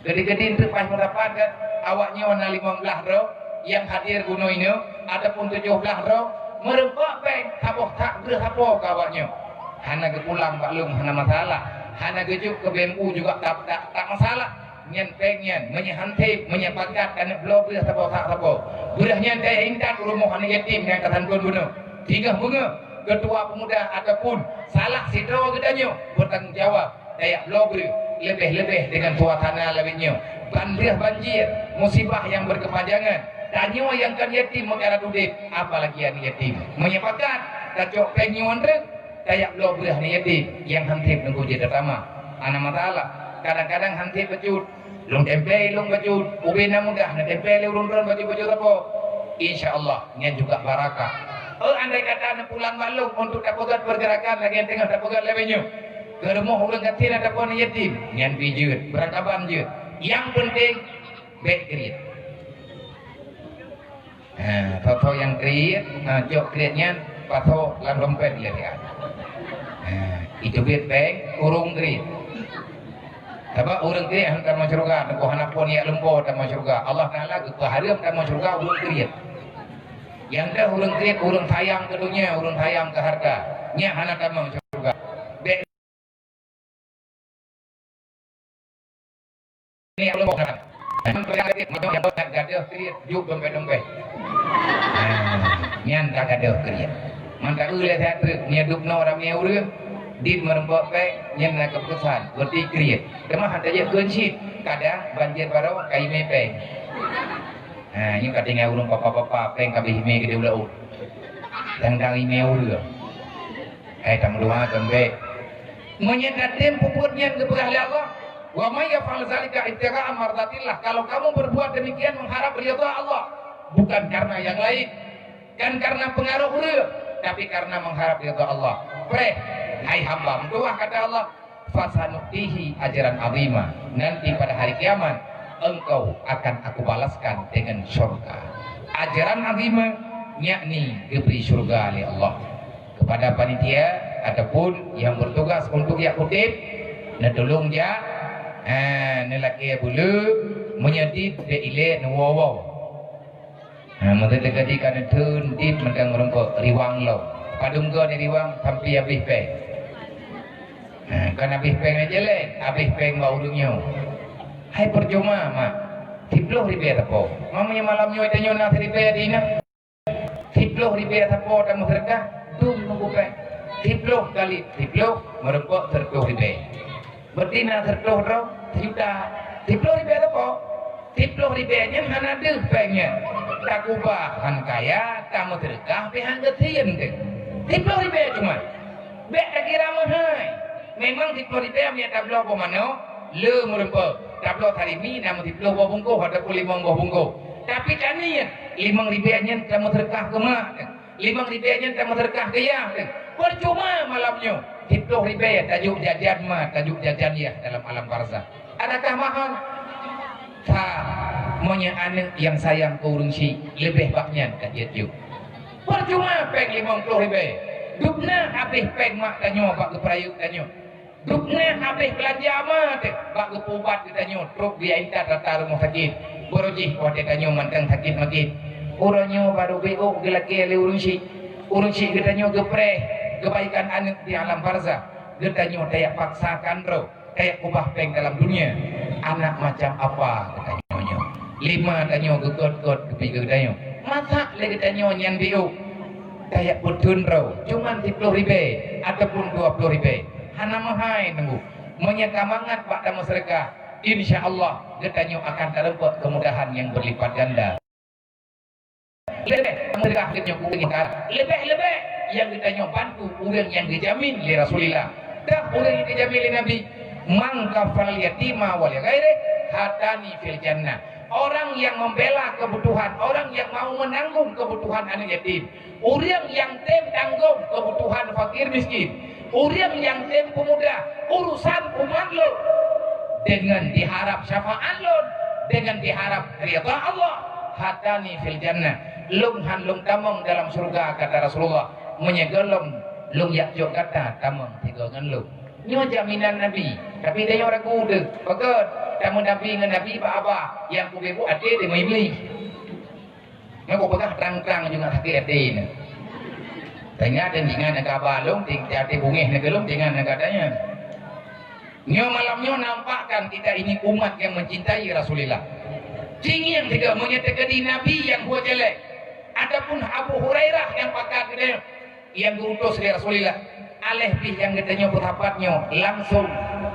Geude-geude teuk paih meusapat gét, awak nyoe na limong blaih droe nyang hadir bunoe inoe, ataupun tujoh blaih droe, meureumpok péng saboh sak kreueh sapo keu awak nyoe. Hana geupulang bak lôn hana masalah, hana geujok keu B M U juga tak, tak, tak masalah. Nyan péng nyan, meunyoe han sép, meunyoe pakat aneuk bloe breueh sapo sak sapo. Breueh nyan tayue intat u rumoh aneuk yatim nyang ka santôn bunoe. Singoh beungoh, keutua peumuda ataupun salah sidroe geutanyoe bertanggung jawab, tajak bloe breueh, leubeh-leubeh deungon suasana lawét nyoe. Ban lheueh banjir, musibah nyang berkepanjangan, tanyoe nyang kon yatim meukarat udép, apalagi aneuk yatim. Meunyoe pakat, tacok péng nyoe treuk, Tajak bloe breueh aneuk yatim nyang han sép teungku jeuet tatamah. Hana masalah. Kadang-kadang han sép bacut. Lôn tempé lôn bacut. Ubé na meugah neutempé lé ureuëng droe bacut-bacut sapo. Insya Allah, nyan juga barakah. Eh, andai kata neupulang bak lôn untuk tapeugét pergerakan lagée nyang teungoh tapeugét lagée nyoe. Keu rumoh ureuëng gasien ataupun yatim, nyan pih jeuet, beurangkaban jeuet. Nyang peunteng, bék kriet. Ha, soe-soe nyang kriet, ha, cok kriet nyan, pasoe lam dompet lé dia. Ha, itu biet péng, ureuëng kriet. Sabab ureuëng kriet han tamong syeuruga, teungku hana phon jak lumpoe tamong syeuruga. Allah Taala geupeuhareuem tamong syeuruga ureuëng kriet. Nyang deuh ureuëng kriet, ureuëng sayang keu donya, ureuëng sayang keu harta. Nyan hana tamong syeuruga. Bék Ni ulôn boh na. Memang peugah lagée, meunyoe nyang boh that gadôh kriet, jok dompet-dompet. Nah, nyan ka gadôh kriet. Mantap ulée that treuk, nyan dubnoe ramé ureuëng, dit meureumpok péng, nyan na keupeusan, berarti kriet. Teuma han tajak keu cit, kadang banjir baroe ka imé péng. Ha, nyoe ka tinggai ureuëng papa-papa, péng ka beuh imé keudeh u laôt. Dang-dang imé ureuëng. Hai tameudoa keu bék. Meunyoe tatem peubuet nyan geupeugah lé Allah, "Wa may yaf'al zalika ibtigha'a mardatillah." Kalau kamu berbuat demikian mengharap ridha Allah, bukan karena yang lain, kan karena pengaruh ureuëng, tapi karena mengharap ridha Allah. Preh, hai hamba meutuah, kata Allah, "Fasanu'tihi ajran azima." Nanti pada hari kiamat, engkau akan aku balaskan dengan syurga. Ajran azima, yakni geubri syurga lé Allah. Kepada panitia ataupun yang bertugas untuk jak kutip, neutulông jak, eh, neulakée buleuen, meunyoe dit bék ilée neuwoe-woe. Ha, meunyoe teuka jih ka neutheun dit mantong meureumpok riwang lom. Padum goe di riwang sampai habéh péng. Ha, kan habéh péng na jelek, habéh péng bak ureuëng nyoe. Hai percuma, mak. Siploh ribée sapo. Meunyoe malam nyoe tanyoe na siribée di na. Siploh ribée sapo tameuseudeukah, dum nunggu péng. Siploh kali siploh, meureumpok sireutôh ribée. Berarti na sireutôh droe, sejuta. Siploh ribée sapo? Siploh ribée nyan hana deuh péng nyan. Takubah han kaya, tameuseudeukah pih han gasien teuh. Siploh ribée cuma. Bék takira meuhai. Memang siploh ribée meunyoe tabloe boh manok, le meureumpok. Tabloe sarimi na meusiploh boh bungkôh ataupun limong boh bungkôh. Tapi taniet, limong ribée nyan tameuseudeukah keu mak, limong ribée nyan tameuseudeukah keu yah. Percuma malam nyoe, siploh ribée tajok jajan ma, tajok jajan yah dalam alam barzakh. Adakah mahal? Sa, meunyoe aneuëk nyang sayang keu ureuëng syiek, leubeh bak nyan ka jeuet jok. Percuma péng limong ploh ribée. Dubna habéh péng mak tanyoe bak geupeurayeuk tanyoe. Dubna habéh beulanja ma teuh bak geupeuubat geutanyoe, trok biaya intat rata rumoh sakét. Barô jih watée tanyoe mantong sakét makét. Uroe nyoe barô B O geulakée lé ureuëng syiek. Ureuëng syiek geutanyoe geupreh keubaikan aneuëk di alam barzakh. Geutanyoe tajak paksakan droe. Tajak kubah péng dalam dunia, anak macam apa geutanyoe nyoe? Lima tanyoe geukot-kot keupi geutanyoe. Masak lé geutanyoe nyan B O. Tajak peutheun droe, cuman siploh ribée ataupun dua ploh ribée. Hana meuhai teungku. Meunyoe ka mangat bak tameuseudeukah, insya Allah geutanyoe akan tareumpok keumudahan nyang beurlipat ganda. Leubeh meurah geutanyoe ureuëng nyang kara. Leubeh-leubeh nyang geutanyoe bantu ureuëng nyang geujamin lé Rasulullah. Dah ureuëng nyang geujamin lé Nabi, "Man kafalal yatima wa li ghairih, hatani fil jannah." Orang yang membela kebutuhan, orang yang mau menanggung kebutuhan anak yatim, ureuëng nyang tem tanggong kebutuhan fakir miskin, ureuëng nyang tem peumudah urusan umat lôn, dengan diharap syafaat lôn, dengan diharap ridha Allah, hatani fil jannah. Lôn han lôn tamong dalam syeuruga, kata Rasulullah, meunyoe gohlom lôn jak cok gata tamong sigoe ngon lôn. Nyoe jaminan Nabi, tapi tanyoe ragu deuh. Pakon? Tameunabi ngon Nabi bak abah, nyang kubeubuk até teuma Iblih. Nyoe kupeugah trang-trang juga sakét até nyoe. Tanya dan ingat nangka balong, ting-, até bungéh nangka lom, ingat nangka tanya. Nyoe malam nyoe nampakkan kita ini umat yang mencintai Rasulullah. Cingieng tiga meunyoe teukeudi Nabi nyang buet jelek, ataupun Abu Hurairah nyang pakat geutanyoe, nyang geuutus lé Rasulullah, aléh pih nyang geutanyoe peusapat nyoe langsung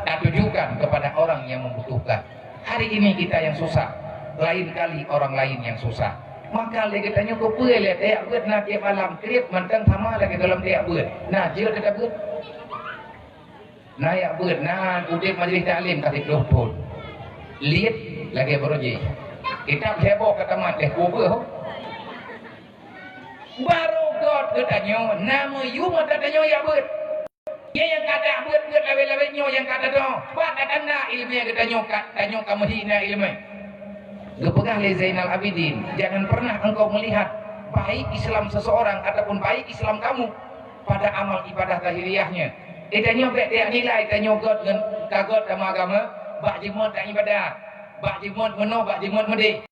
tatujukan kepada orang yang membutuhkan. Hari ini kita yang susah, lain kali orang lain yang susah. Maka lé geutanyoe keupeue lé tajak beuet na tiep malam, kriet mantong sama lagèe gohlom tajak beuet. Na jeuet tajak beuet. Na jak beuet, na udeb majlis taklim ka siplôh thon. Liet lagèe baroe jih. Kitab lhèe boh ka tamat lhèe boh. Barô göt geutanyoe, na meuyue mata tanyoe jak beuet. Nyan nyang ka tajak beuet-beuet lawét-lawét nyoe nyang ka teudoh. Pat tanda ileumèe geutanyoe ka, tanyoe ka meuhina ileumèe. Geupeugah lé Zainal Abidin, "Jangan pernah engkau melihat baik Islam seseorang ataupun baik Islam kamu pada amal ibadah zahiriahnya." Geutanyoe bèk tajak nilai tanyoe göt ngon ka göt lam agama, bak jimat dan ibadah, bak jimat meunoe, bak jimat meudéh.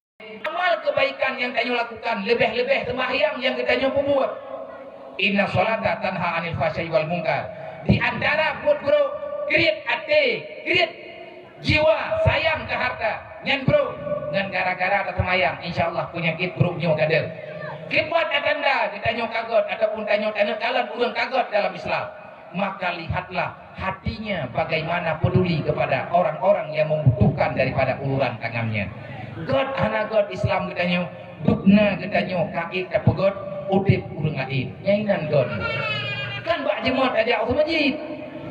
Amal kebaikan nyang tanyoe lakukan, leubeh-leubeh seumahyang nyang geutanyoe peubuet. "Inna sholata tanha 'anil fahsya'i wal munkar." Di antara buet brôk, kriet até, kriet jiwa, sayang keu hareuta, nyan brôk. Ngon gara-gara taseumayang, insya Allah peunyakét brôk nyoe gadôh. Kiban tanda geutanyoe ka göt ataupun tanyoe taneuk kalon ureueng ka göt dalam Islam. Maka lihatlah hatinya bagaimana peduli kepada orang-orang yang membutuhkan daripada uluran tangannya. Göt hana göt Islam geutanyoe, dubna geutanyoe ka ék tapeugöt udeb ureueng laén. Nyan inan göt. Kan bak jimat tajak u masjid.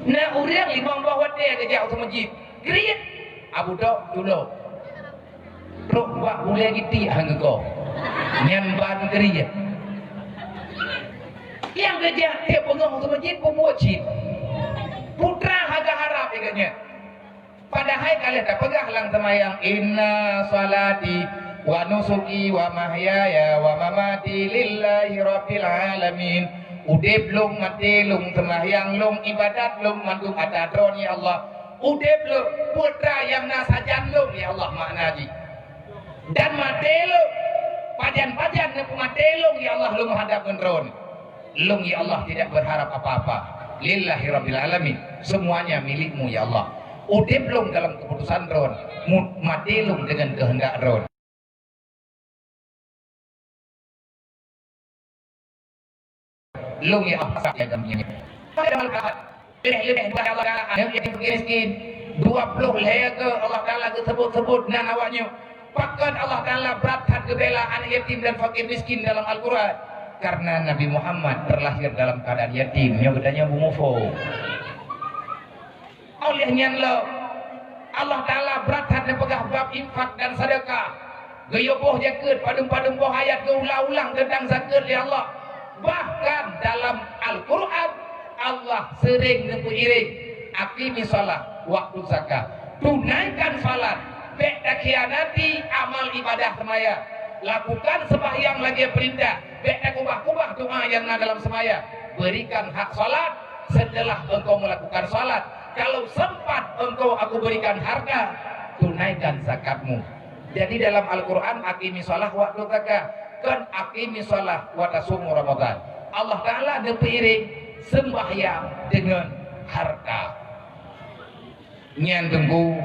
Na ureueng limong boh watèe tajak u masjid. Kriet. Abu Dok tulok. Trok bak bulèe gitiek han geugoe. Nyan ban kriet. Nyang geujak tiep beungoh u masjid peubuet cit. Putra haga harab ié geuh nyan. Padahai ka lheueh tapeugah lam seumayang, "Inna shalati wa nusuki wa mahyaya wa mamati lillahi rabbil alamin." Udeb lôn, maté lôn, seumahyang lôn, ibadat lôn mandum atra Droe, ya Allah. Udeb lôn, putra nyang na sajan lôn, ya Allah, makna jih. Dan maté lôn, pajan-pajan neupeumaté lôn, ya Allah, lôn meuhadab ngon Droe. Lôn, ya Allah, tidak berharap apa-apa. Lillahi rabbil alamin. Semuanya milik-Mu, ya Allah. Udeb lôn dalam keputusan Droe, mu-, maté lôn dengan kehendak Droe. Lôn ya Allah, ya kami. Pada malam Ahad, lebih-lebih buat Allah Taala aneuk yatim fakir miskin. Dua puluh lhèe keu Allah Taala geusebut-sebut nan awak nyoe. Pakon Allah Taala brat that geubela aneuk yatim dan fakir miskin dalam Al-Quran? Karena Nabi Muhammad terlahir dalam keadaan yatim. Nyoe geutanyoe beumuphom. Óh lheueh nyan lom, Allah Taala brat that neupeugah bab infak dan sedekah. Geuyue boh zakeuet, padum-padum boh ayat geuulang-ulang teuntang zakeuet lé Allah. Bahkan dalam Al-Quran, Allah seuréng neupeuiréng, "Aqimis shalah, waktu zakat." Tunaikan salat, bèk takhianati amal ibadah seumayang. Lakukan sembahyang lagèe peurintah, bèk takubah-kubah doa nyang na dalam seumayang. Berikan hak salat, setelah engkau melakukan salat, kalau sempat engkau aku berikan harta, tunaikan zakatmu. Jadi dalam Al-Quran, "Aqimis shalah waktu zakat", kon "Aqimis shalah wa tasumu Ramadan". Allah Taala neupeuiréng sembahyang dengan harta. Nyan teungku,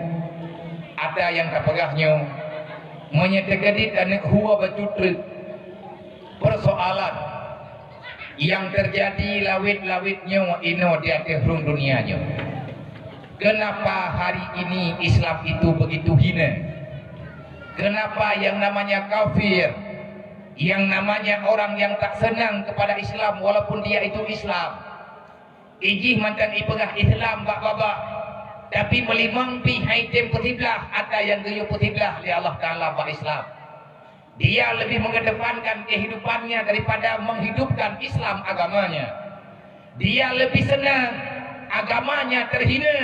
ata nyang tapeugah nyoe, meunyoe teukeudit aneuk hue bacut treuk, persoalan nyang teujadi lawét-lawét nyoe inoe di ateueh rhueng dunia nyoe. Kenapa hari ini Islam itu begitu hina? Kenapa yang namanya kafir, yang namanya orang yang tak senang kepada Islam walaupun dia itu Islam, ijih mantong ipeugah Islam bak babah, tapi meulimong pih han item peusiblah ata nyang geuyue peusiblah lé Allah Taala bak Islam. Dia lebih mengedepankan kehidupannya daripada menghidupkan Islam agamanya. Dia lebih senang agamanya terhina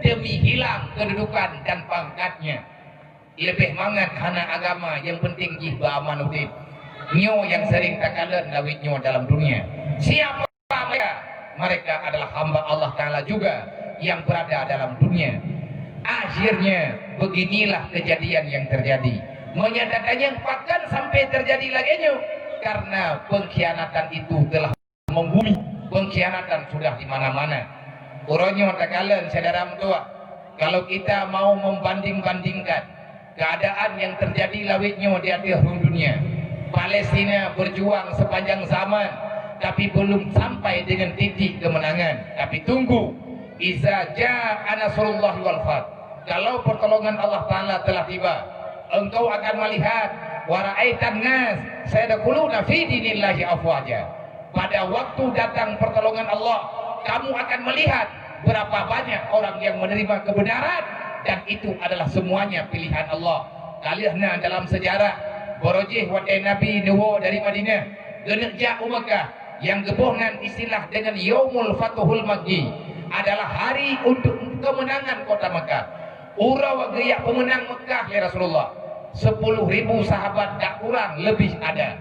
demi hilang kedudukan dan pangkatnya. Leubeh mangat hana agama, nyang penting jih beuaman udeb. Nyoe nyang sering takalon lawét nyoe dalam dunia. Siapa mereka? Mereka adalah hamba Allah Taala juga yang berada dalam dunia. Akhirnya, beginilah kejadian yang terjadi. Meunyoe tatanyong pakon sampai terjadi lagèe nyoe, karena pengkhianatan itu telah menghuni, pengkhianatan sudah di mana-mana. Uroe nyoe takalon syedara meutuah, kalau kita mau membanding-bandingkan keadaan yang terjadi lawét nyoe di ateueh rhueng dunia, Palestina berjuang sepanjang zaman, tapi belum sampai dengan titik kemenangan. Tapi tunggu, "Iza jaa nasrullahi wal fath." Kalau pertolongan Allah Taala telah tiba, engkau akan melihat "Wa ra'aitan nas yadkhuluna fi dinillahi afwaja." Pada waktu datang pertolongan Allah, kamu akan melihat berapa banyak orang yang menerima kebenaran, dan itu adalah semuanya pilihan Allah. Ka lheueh na dalam sejarah, barojih watée Nabi neuwoe dari Madinah, geuneuk jak u Mekkah, nyang geuboh nan istilah deungon Yaumul Fathul Makki, adalah hari untuk kemenangan kota Mekkah. Uroe geujak peumeunang Mekkah lé Rasulullah, sepuluh ribu sahabat tak kurang lebih ada.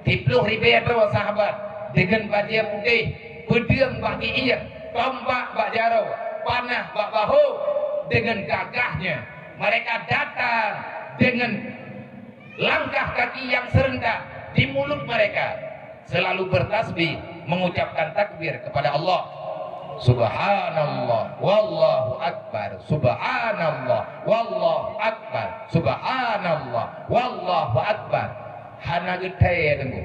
Siplôh ribée droe sahabat deungon bajée putéh, peudeueng bak geuieng, tombak bak jaroe, panah bak bahô. Deungon gagahnya mereka datang deungon langkah kaki yang serentak, di mulut mereka selalu bertasbih, mengucapkan takbir kepada Allah. Subhanallah, wallahu akbar, subhanallah, wallahu akbar, subhanallah, wallahu akbar. Hana geuthée teungku.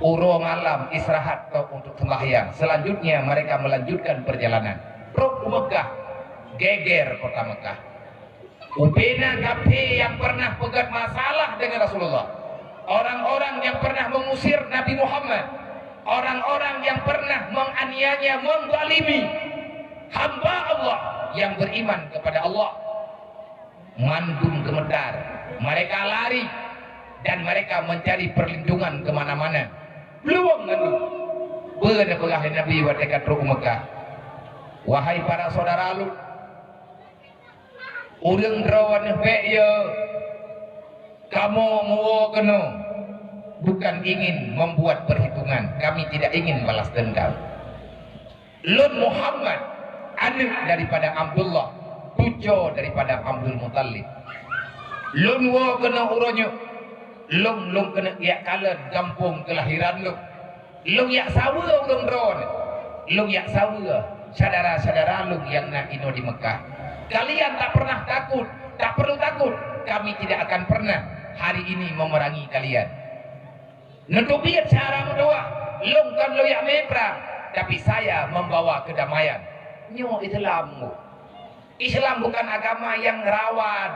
Uroe malam istirahat tok untuk sembahyang. Selanjutnya mereka melanjutkan perjalanan. Trok u Mekkah, geger kota Mekkah. Ubena kafé nyang pernah peugét masalah deungon Rasulullah, orang-orang yang pernah mengusir Nabi Muhammad, orang-orang yang pernah menganiaya, menzalimi hamba Allah yang beriman kepada Allah, mandum geumeutar. Mereka lari dan mereka mencari perlindungan ke mana-mana. Plueng ngon peue neupeugah lé Nabi watée ka trok u Mekkah, "Wahai para saudara lôn, ureuëng droeneuh bék yo, kamoe meuwoe keunoe bukan ingin membuat perhitungan, kami tidak ingin balas dendam. Lôn Muhammad, aneuëk daripada Abdullah, cuco daripada Abdul Muttalib. Lôn woe keunoe uroe nyoe, lôn, lôn keuneuk jak kalon gampông keulahiran lôn. Lôn jak saweue ureuëng droeneuh. Lôn jak saweue syedara-syedara lôn nyang na inoe di Mekkah. Kalian tak pernah takut, tak perlu takut. Kami tidak akan pernah hari ini memerangi kalian. Neuteubiet syedara meutuwah, lôn kon lôn jak mé prang, tapi saya membawa kedamaian." Nyoe Islam, Bu. Islam bukan agama yang rawan.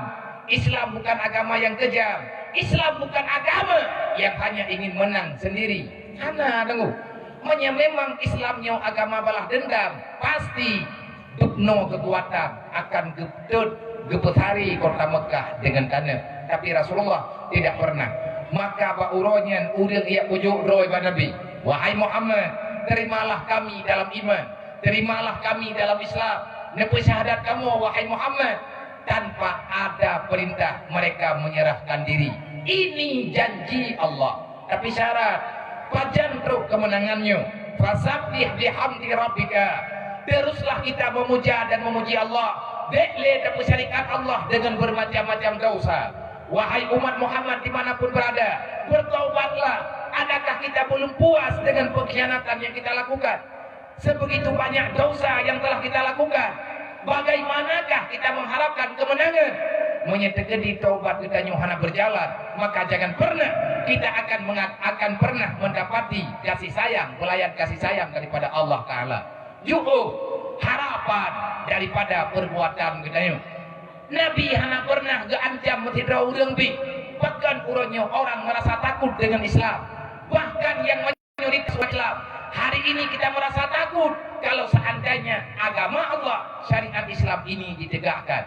Islam bukan agama yang kejam. Islam bukan agama yang hanya ingin menang sendiri. Hana, teungku. Meunyoe memang Islam nyoe agama balas dendam, pasti dubnoe keukuatan akan geutot geupeusari kota Mekkah deungon taneuh. Tapi Rasulullah tidak pernah. Maka bak uroe nyan ureuëng jak pujoe droe bak Nabi, "Wahai Muhammad, terimalah kami dalam iman." Terimalah kami dalam Islam. Neupeusyahadat kamoe, wahai Muhammad. Tanpa ada perintah, mereka menyerahkan diri. Ini janji Allah. Tapi syarat, pajan trok kemenangan nyoe. Fasabbih bihamdi rabbika. Teruslah kita memuja dan memuji Allah. Bék lé tapeusyarikat Allah dengan bermacam-macam dosa. Wahai umat Muhammad dimanapun berada, bertaubatlah. Adakah kita belum puas dengan pengkhianatan yang kita lakukan? Sebegitu banyak dosa yang telah kita lakukan. Bagaimanakah kita mengharapkan kemenangan? Meunyoe teukeudi taubat geutanyoe hana berjalan, maka jangan pernah kita akan mengat-, akan pernah mendapati kasih sayang, pelayan kasih sayang daripada Allah Ta'ala. Jauh harapan daripada perbuatan geutanyoe. Nabi hana pernah geuancam meusidroe ureuëng bit. Bahkan uroe nyoe orang merasa takut dengan Islam. Bahkan yang mayoritas umat Islam hari ini kita merasa takut kalau seandainya agama Allah, syariat Islam ini ditegakkan.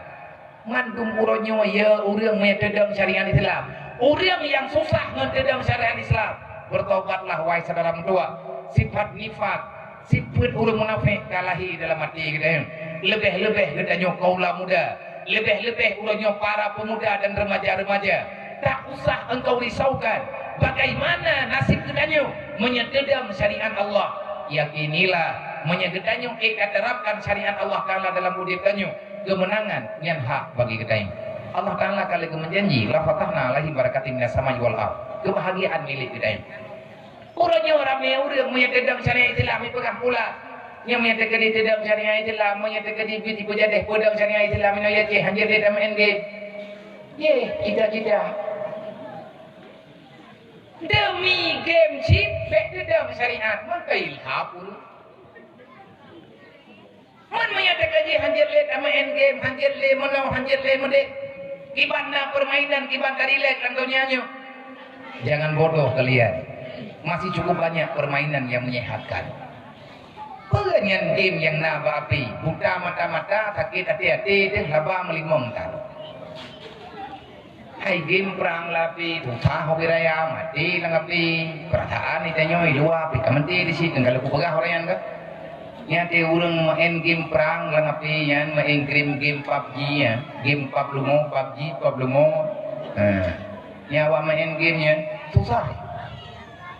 Mandum uroe nyoe ya ureuëng meuteudeung syariat Islam. Ureuëng yang susah meuteudeung syariat Islam, bertobatlah wahai saudara meutuwah. Sifat nifak, sifat ureuëng munafék ka lahé dalam até geutanyoe. Leubeh-leubeh geutanyoe kaula muda, leubeh-leubeh uroe nyoe para pemuda dan remaja-remaja. Tak usah engkau risaukan bagaimana nasib geutanyoe meunyoe teudeung syariat Allah. Yakinilah, meunyoe geutanyoe ék ka terapkan syariat Allah Taala dalam udeb tanyoe, keumeunangan nyan hak bagi geutanyoe. Allah Taala ka lheueh geumeujanji, "La fatahna alaihim barakatim minas samai wal ard." Keubahgiaan milék geutanyoe. Uroe nyoe ramé ureuëng meunyoe teudeung syariat Islam ipeugah pula. Nyoe meunyoe teukeudi teudeung syariat Islam, meunyoe teukeudi bit ipeujadeh peudong syariat Islam inoe ya ceh hanjeuet lé tameu'en game. Yeh, cita-cita. Demi game cit bék teudeung syariat, maka ilham ureuëng. Mon meunyoe teukeudi hanjeuet lé tameu'en game, hanjeuet lé meunoe, hanjeuet lé meudeh. Kiban na permainan, kiban ka rilek lam donya nyoe. Jangan bodoh kalian. Masih cukup banyak permainan yang menyehatkan. Peue nyan game nyang na bak api? Buta mata-mata, sakét até-até, deuh laba meulimong tan. Hai game prang lam api, susah ubé raya, maté lam api. Peurasaan geutanyoe i luwa, pih ka maté di situ, ka lheueh kupeugah ureueng nyan ka. Nyan até ureueng maén game prang lam api nyan, maén game, game PUBG nyan, game pap lumo, PUBG pap lumo. Ha. Nyan awak maén game nyan, susah.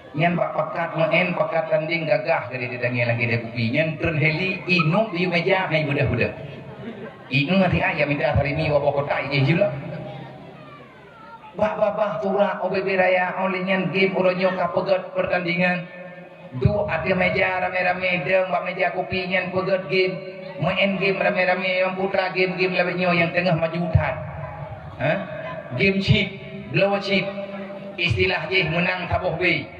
Nyan bak pakat maén, pakat tanding gagah dari ditanggai lagèe deh kupi. Nyan treun heli, inong di meja hai beudôh-beudôh. Inong hati ayam minta sarimi waboh kotak ijih jula. Bak babah turak ubé-bé raya, óh lheueh nyan game uroe nyoe ka peugöt pertandingan. Duek ateueh meja ramé-ramé, dong bak meja kupi nyan peugöt game. Maén game ramé-ramé, nyang putra game-game lagèe nyoe nyang teungoh maju that. Ha? Game chip, blow chip. Istilah jih meunang saboh B.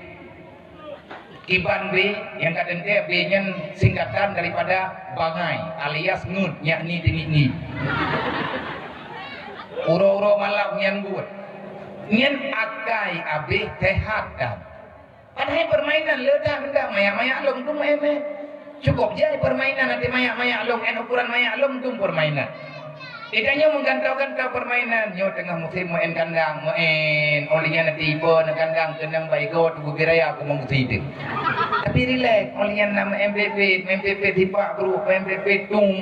Kiban B nyang ka teuntèe, B nyan singkatan daripada bangai alias ngut, yakni teungiek-ngiek. Uroe-uroe malam nyan buet. Nyan akai abéh sehat tan. Padahai permainan le dah hendak mayak-mayak lom tu main-main. Cukup jai permainan nanti mayak-mayak lom, en ukuran mayak lom tu permainan. Itanyoe meugantau-gantau permainan, nyoe teungoh musim main kandang, main. Óh lheueh nyan tiba na kandang keunong bak igoe tuboh biraya aku meugusi tu. Tapi rilek, óh lheueh nyan na main pepet, main pepet sipak grup, main pepet tum.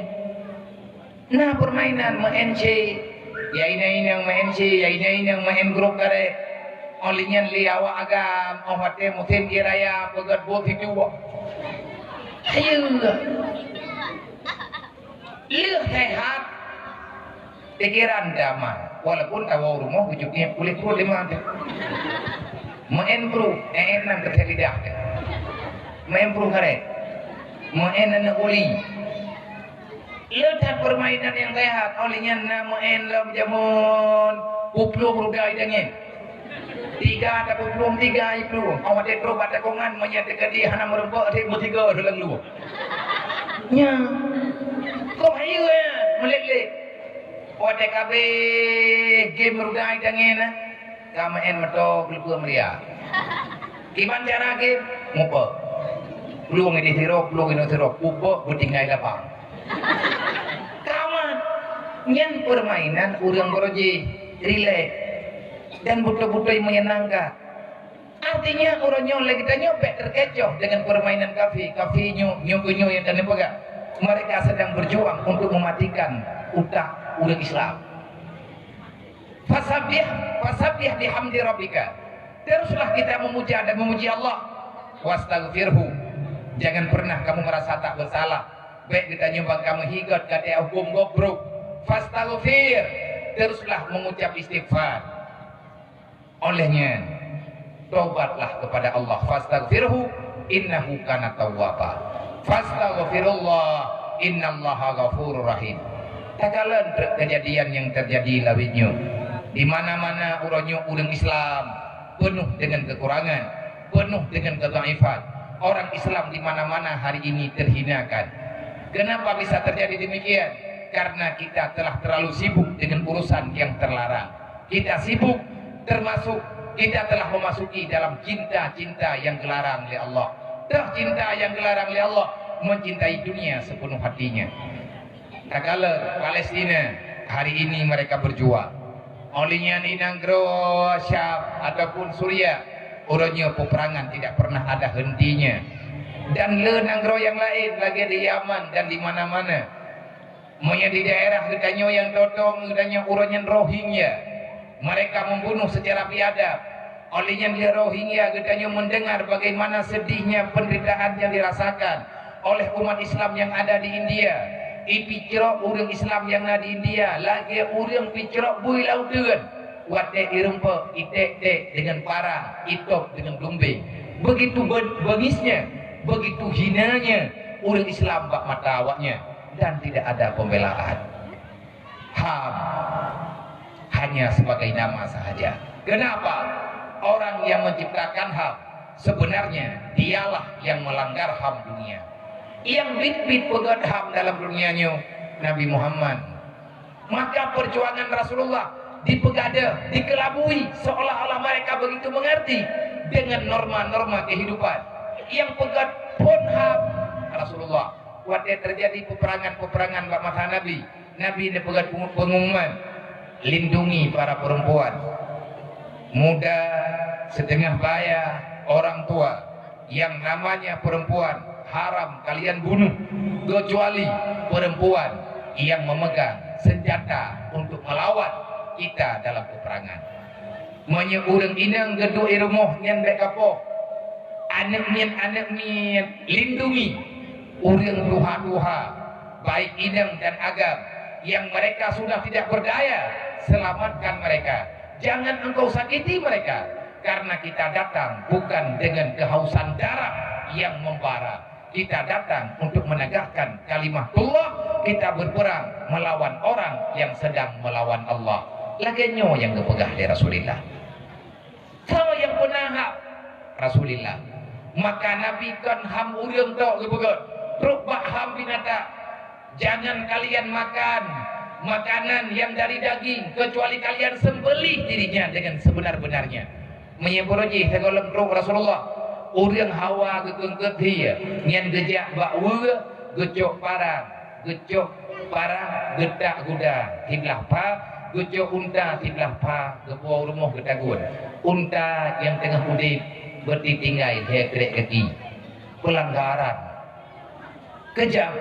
Na permainan main C, ya inong-inong main C, ya inong-inong main grup karet. Óh lheueh nyan lé awak agam, óh watèe musim ie raya peugöt boh sijuek. Ayo. Lheueh sehat, pikiran damai. Walaupun tawoe rumoh bujur ngiep kulét pruet lima teuh. Maén pruet, eh, nan keu lidah teuh. Maén pruet karet. Maén aneuk uli. Le that permainan nyang sehat, óh lheueh nyan na maén lom jameun, peuplueng ruda idangin. Tiga tapeuplong, tiga iplueng. Óh watèe trok bak takongan, meunyo teukeudi hana meureumpok, até meusigoe lôn luwah. Nya. Kok hayeue ya, meulet-let. Watèe ka abéh game ruda itangen na, ka maén moto geuleupeu meuria. Kiban cara game, mupok. Plueng idéh sirok, plueng inoe sirok, pupok beutinggai lapang. Kawan, nyan permainan ureueng goroji, rilek, dan beutôi-beutôi menyenangkan. Artinya, uroe nyoe lé geutanyoe bèk terkecoh dengan permainan kafé. Kafé nyoe, nyoe keuh nyoe nyang taneuk peugah. Mereka sedang berjuang untuk mematikan utak ureueng Islam. Fasabbih, fasabbih bihamdi rabbika. Teruslah kita memuja dan memuji Allah. Wastaghfirhu. Jangan pernah kamu merasa tak bersalah. Bèk geutanyoe ban kamu higot gata huköm gob brôk. Fastaghfir. Teruslah mengucap istighfar. Oleh nyan, tobatlah kepada Allah. Fastaghfirhu innahu kana tawwaba. Fastaghfirullah innallaha ghafurur rahim. Takalon treuk kejadian nyang terjadi lawét nyoe. Di mana-mana uroe nyoe ureueng Islam penuh dengan kekurangan, penuh dengan kedhaifan. Orang Islam di mana-mana hari ini terhinakan. Kenapa bisa terjadi demikian? Karena kita telah terlalu sibuk dengan urusan yang terlarang. Kita sibuk, termasuk kita telah memasuki dalam cinta-cinta yang gelarang lé Allah. Dah cinta yang gelarang lé Allah, mencintai dunia sepenuh hatinya. Takalon Palestina, hari ini mereka berjuang. Oleh nyan di nanggroe Syam ataupun Suria, uroe nyoe peperangan tidak pernah ada hentinya. Dan le nanggroe nyang laén lagèe di Yaman dan di mana-mana. Meunyoe di daerah geutanyoe nyang totong geutanyoe uroe nyan Rohingya, mereka membunuh secara biadab. Oleh nyan di Rohingya geutanyoe mendengar bagaimana sedihnya penderitaan yang dirasakan oleh umat Islam yang ada di India. Ipicrok ureueng Islam nyang na di India lagèe ureueng picrok bui lam uteuen. Watèe ireumpok, iték-ték dengan parang, itôb dengan blumbeng. Begitu be-, beungisnya, begitu hinanya ureueng Islam bak mata awaknya dan tidak ada pembelaan. HAM hanya sebagai nama sahaja. Kenapa? Orang yang menciptakan HAM sebenarnya dialah yang melanggar HAM dunia. Nyang biet-biet peugöt HAM dalam dunia nyoe Nabi Muhammad. Maka perjuangan Rasulullah dipeugadeuh, dikelabui, seolah-olah mereka begitu mengerti dengan norma-norma kehidupan. Nyang peugah phon HAM Rasulullah. Watée terjadi peperangan-peperangan bak masa Nabi, Nabi neupeugah pengumuman, "Lindungi para perempuan. Muda, setengah baya, orang tua. Yang namanya perempuan haram kalian bunuh, kecuali perempuan yang memegang senjata untuk melawan kita dalam peperangan." Meunyoe ureuëng inong geuduek i rumoh nyan bék kapoh, aneuëk miet-aneuëk miet lindungi, ureuëng tuha-tuha, baik inong dan agam, yang mereka sudah tidak berdaya, selamatkan mereka. Jangan engkau sakiti mereka, karena kita datang bukan dengan kehausan darah yang membara. Kita datang untuk menegakkan kalimatullah, kita berperang melawan orang yang sedang melawan Allah. Lagée nyoe nyang geupeugah lé Rasulullah. Soe nyang peuna HAM? Rasulullah. Maka Nabi kon HAM ureuëng tok geupeugah, trok bak HAM binatang. Jangan kalian makan makanan yang dari daging, kecuali kalian sembelih dirinya dengan sebenar-benarnya. Meunyoe beureuji sigohlom trok Rasulullah, ureuëng hawa geukeungkot thie, nyan geujak bak weue, geucok parang, geucok parang, geutak guda siblah pha, geucok unta siblah pha, geupuwoe rumoh geutagun. Unta nyang teungoh udeb beutitinggai lhée krek gaki. Peulanggaran. Keujam.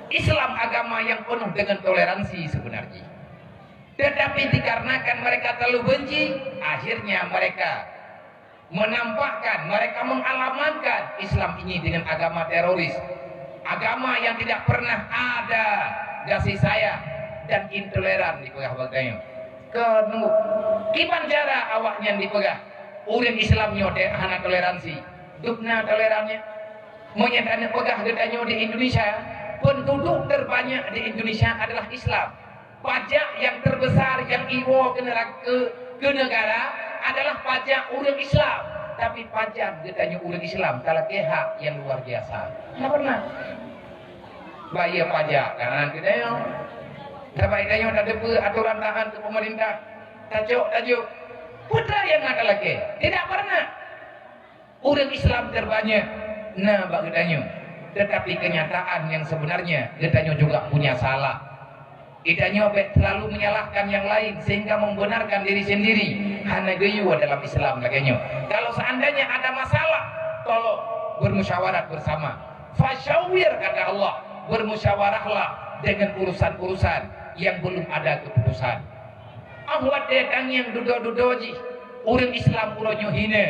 Islam agama yang penuh dengan toleransi sebenarnya. Tetapi dikarenakan mereka terlalu benci, akhirnya mereka menampakkan, mereka mengalamankan Islam ini dengan agama teroris. Agama yang tidak pernah ada kasih sayang dan intoleran di peugah bak geutanyoe. Keuneuk, kiban cara awaknyan dipeugah, ureuëng Islam nyoe te-, hana toleransi. Dubna tolerannya. Meunyoe taneuk peugah geutanyoe di Indonesia, penduduk terbanyak di Indonesia adalah Islam. Pajak yang terbesar yang iwoe keu neura-, keu, keu negara adalah pajak ureuëng Islam. Tapi pajan geutanyoe ureuëng Islam talakée hak yang luar biasa. Hana pernah. Bayar pajak, kan, geutanyoe. Sabab geutanyoe tateupeue atoran taat keu pemerintah. Tacok, tajok. Peue nyang na talakée? Tidak pernah. Ureuëng Islam terbanyak na bak geutanyoe, tetapi kenyataan yang sebenarnya geutanyoe juga punya salah. Geutanyoe bék terlalu menyalahkan yang lain sehingga membenarkan diri sendiri, hana geuyue dalam Islam lagée nyoe. Kalau seandainya ada masalah, tolong bermusyawarah bersama. Fasyawir, kata Allah, bermusyawarahlah dengan urusan-urusan yang belum ada keputusan. Óh watée tangieng dudoe-dudoe jih, ureuëng Islam uroe nyoe hina,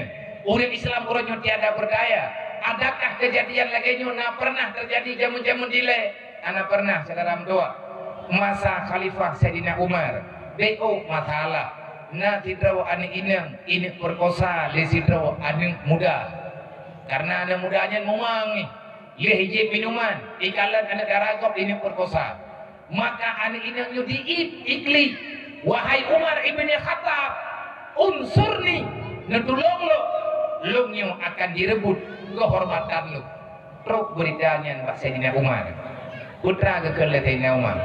ureuëng Islam uroe nyoe tiada berdaya. Adakah kejadian lagée nyoe na pernah terjadi jameun-jameun dilée? Hana pernah, syedara meutuah. Masa Khalifah Saidina Umar, bék masalah. Na sidroe aneuëk inong, inong perkosa lé sidroe aneuëk muda. Karena aneuëk muda nyan mumang, lheueh jép minuman, ikalon aneuëk dara gob, inong perkosa. Maka aneuëk inong nyoe jiék, iklik, "Wahai Umar ibni Khattab, unsurni, neutulông lôn, lôn nyoe akan jireubot keuhormatan lôn." Trok beurita nyan bak Saidina Umar. Peue geukheun lé Saidina Umar?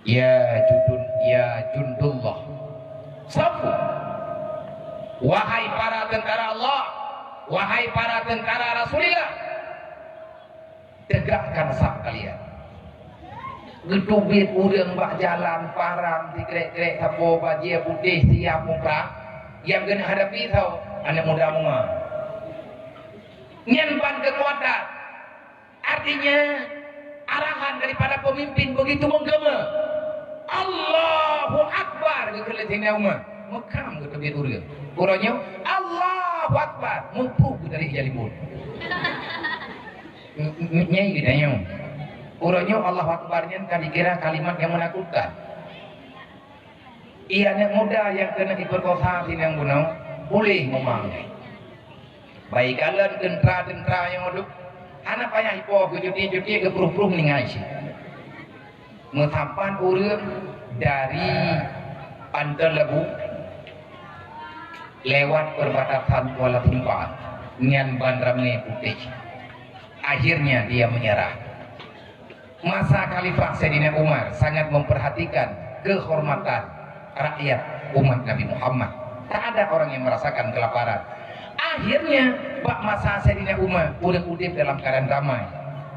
"Ya jundun, ya jundullah, safu. Wahai para tentara Allah, wahai para tentara Rasulullah, tegakkan saf kalian." Geuteubiet ureuëng bak jalan, parang sikrek-krek, saboh bajée putéh, siap muprang. Nyang geuneuk hadapi soe? Aneuëk muda mumang. Nyan ban keukuatan. Artinya, arahan daripada pemimpin begitu menggema. "Allahu Akbar!" geukheun lé Saidina Umar. Meukam geuteubiet ureuëng. Uroe nyoe, "Allahu Akbar!" Muphom dari ija libot. Nyai geutanyoe. Uroe nyoe Allahu Akbar nyan ka dikira kalimat yang menakutkan. Ié aneuëk muda nyang keuneuk jipeurkosa sinang bunoe, puléh mumang. Bak ikalon teuntra-teuntra nyang duek, hana payah ipo geucuti-cuti, geupruh-pruh meuninggai cit. Meusapat ureuëng dari Panton Leubue lewat perbatasan Kuala Simpang, nyan ban ramé putéh. Akhirnya dia menyerah. Masa Khalifah Saidina Umar sangat memperhatikan kehormatan rakyat umat Nabi Muhammad. Tak ada orang yang merasakan kelaparan. Akhirnya, bak masa Saidina Umar, ureuëng udeb dalam keadaan damai.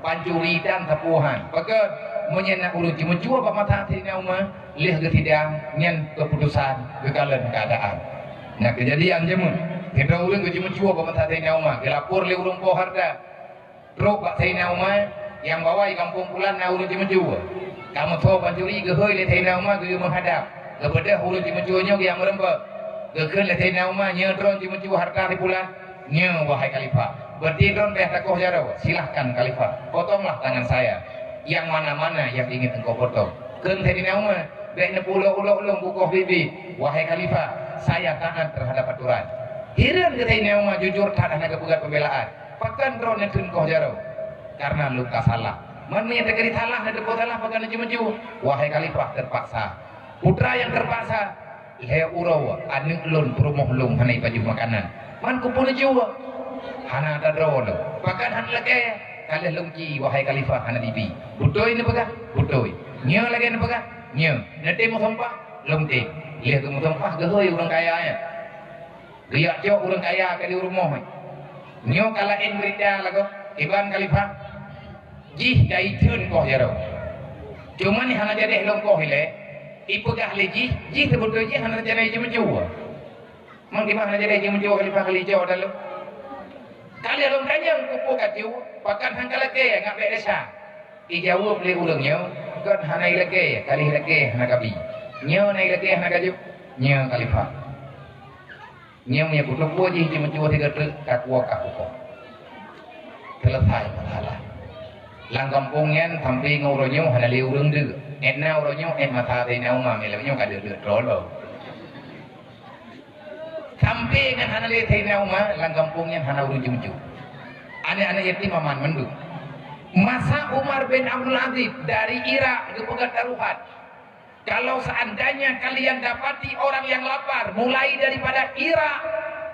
Pancuri dan tepuhan. Pakon, meunyoe na ureuëng jimeucue bak masa Saidina Umar, lheueh geusidang, nyan keputusan geukalon keadaan. Nah, kejadian jameun, sidroe ureuëng geujimeucue bak masa Saidina Umar, geulapor lé ureuëng po harta. Trok bak Saidina Umar, nyang bawa i gampông pulan na ureuëng jimeucue. Ka meusoe pancuri geuhôi lé Saidina Umar geuyue meuhadab. Geubeudôh ureuëng jimeucue nyoe geujak meureumpok. Geukheun lé Saidina Umar, "Nyoe droe jimeucue harta si pulan?" "Nyoe, wahai Khalifah." "Berarti droe bèk takoh jaroe." "Silahkan, Khalifah. Potonglah tangan saya. Yang mana-mana yang ingin engkau potong." Kheun Saidina Umar, "Bèk neupeuulok-ulok lôn kukoh biet. Wahai Khalifah, saya taat terhadap aturan." Hireuen keu Saidina Umar, jujur that hana geupeugah pembelaan. "Pakon droeneuh kheun koh jaroe?" "Karena lôn ka salah." "Man meunyoe teukeudi salah, na teupeue salah, pakon neujimeucue?" "Wahai Khalifah, terpaksa." "Putra yang terpaksa?" "Lhèe uroe aneuëk lôn peurumoh lôn hana ipajoh makanan. Man keupeue neujue?" "Hana tadroe lôn." "Pakon hana lakèe?" "Ka lheueh lôn ci, wahai Khalifah, hana dibi." "Beutôi neupeugah?" "Beutôi." "Nyoe lagèe neupeugah?" "Nyoe." "Neutem meusumpah?" "Lôn tem." Lheueh geumeusumpah, geuhôi ureuëng kaya nyan. Geujak cok ureuëng kaya keu di rumoh. Nyoe ka laén beurita lagoe, iban Khalifah. Jih ka itheun koh jaroe. Cuman hana jadeh lôn koh ilèe, ipeugah lé jih, jih seubeutôi jih hana jadeh jimeucue. Mang kiban hana jadeh jimeucue Khalifah kali cok dan lôn. Ka lheueh lôn tanyong keupeue ka cue, pakon han ka lakèe ngat bèk desya. Ijaweueb lé ureuëng nyoe, "Kon hana ilakèe, ka lheueh ilakèe hana kabi. Nyoe na ilakèe hana kajok, nyoe Khalifah." Nyoe meunyoe kuteupue jih jimeucue sigoe treuk, ka kuwoe ka kukoh. Selesai masalah. Lam gampông nyan sampai ngon uroe nyoe hana lé ureuëng deuk. Ét na uroe nyoe, ét masa Saidina Umar, meunyoe nyoe ka deuk-deuk droe lom. Sampai ngon hana lé Saidina Umar, lam gampông nyan hana ureuëng jimeucue. Aneuk-aneuk yatim aman mandum. Masa Umar bin Abdul Aziz dari Irak geupeugah taruhan, "Kalau seandainya kalian dapati orang yang lapar mulai daripada Irak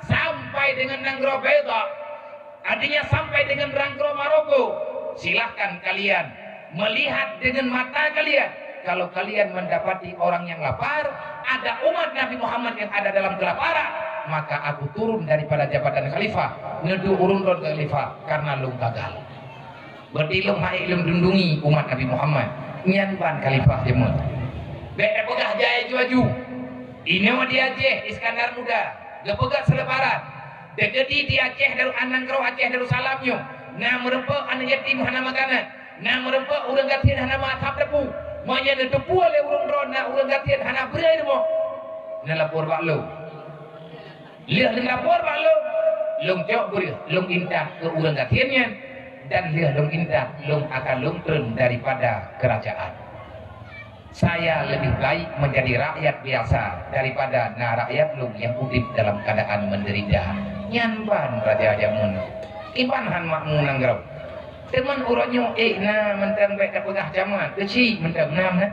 sampai dengan Nanggroe Baida, artinya sampai dengan Nanggroe Maroko, silahkan kalian melihat dengan mata kalian. Kalau kalian mendapati orang yang lapar, ada umat Nabi Muhammad yang ada dalam kelaparan, maka aku turun daripada jabatan khalifah, neuduek ureuëng droe khalifah, karena lôn gagal." Berarti lôn hana lôn lindungi umat Nabi Muhammad. Nyan ban khalifah jameun. Bèk tapeugah jai aju-aju. Inoe di Aceh, Iskandar Muda, geupeugah seulebaran. Teukeudi di Aceh Darus, Nanggroe Aceh Darussalam nyoe, na meureumpok aneuk yatim hana makanan, na meureumpok ureuëng gasien hana meuasap teupeu. Meunyoe neuteupeue lé ureuëng droe na ureuëng gasien hana breueh rumoh, neulapor bak lôn. Lheueh neulapor bak lôn, lôn cok breueh, lôn intat keu ureuëng gasien nyan, dan lheueh lôn intat, lôn akan lôn treun daripada keurajaan. Saya lebih baik menjadi rakyat biasa daripada na rakyat lôn nyang udeb dalam keadaan menderita. Nyan ban raja jameun. Kiban han makmu nanggroe. Teuma uroe nyoe ék na mantong bèk tapeugah camat, keuchik mantong na meunan.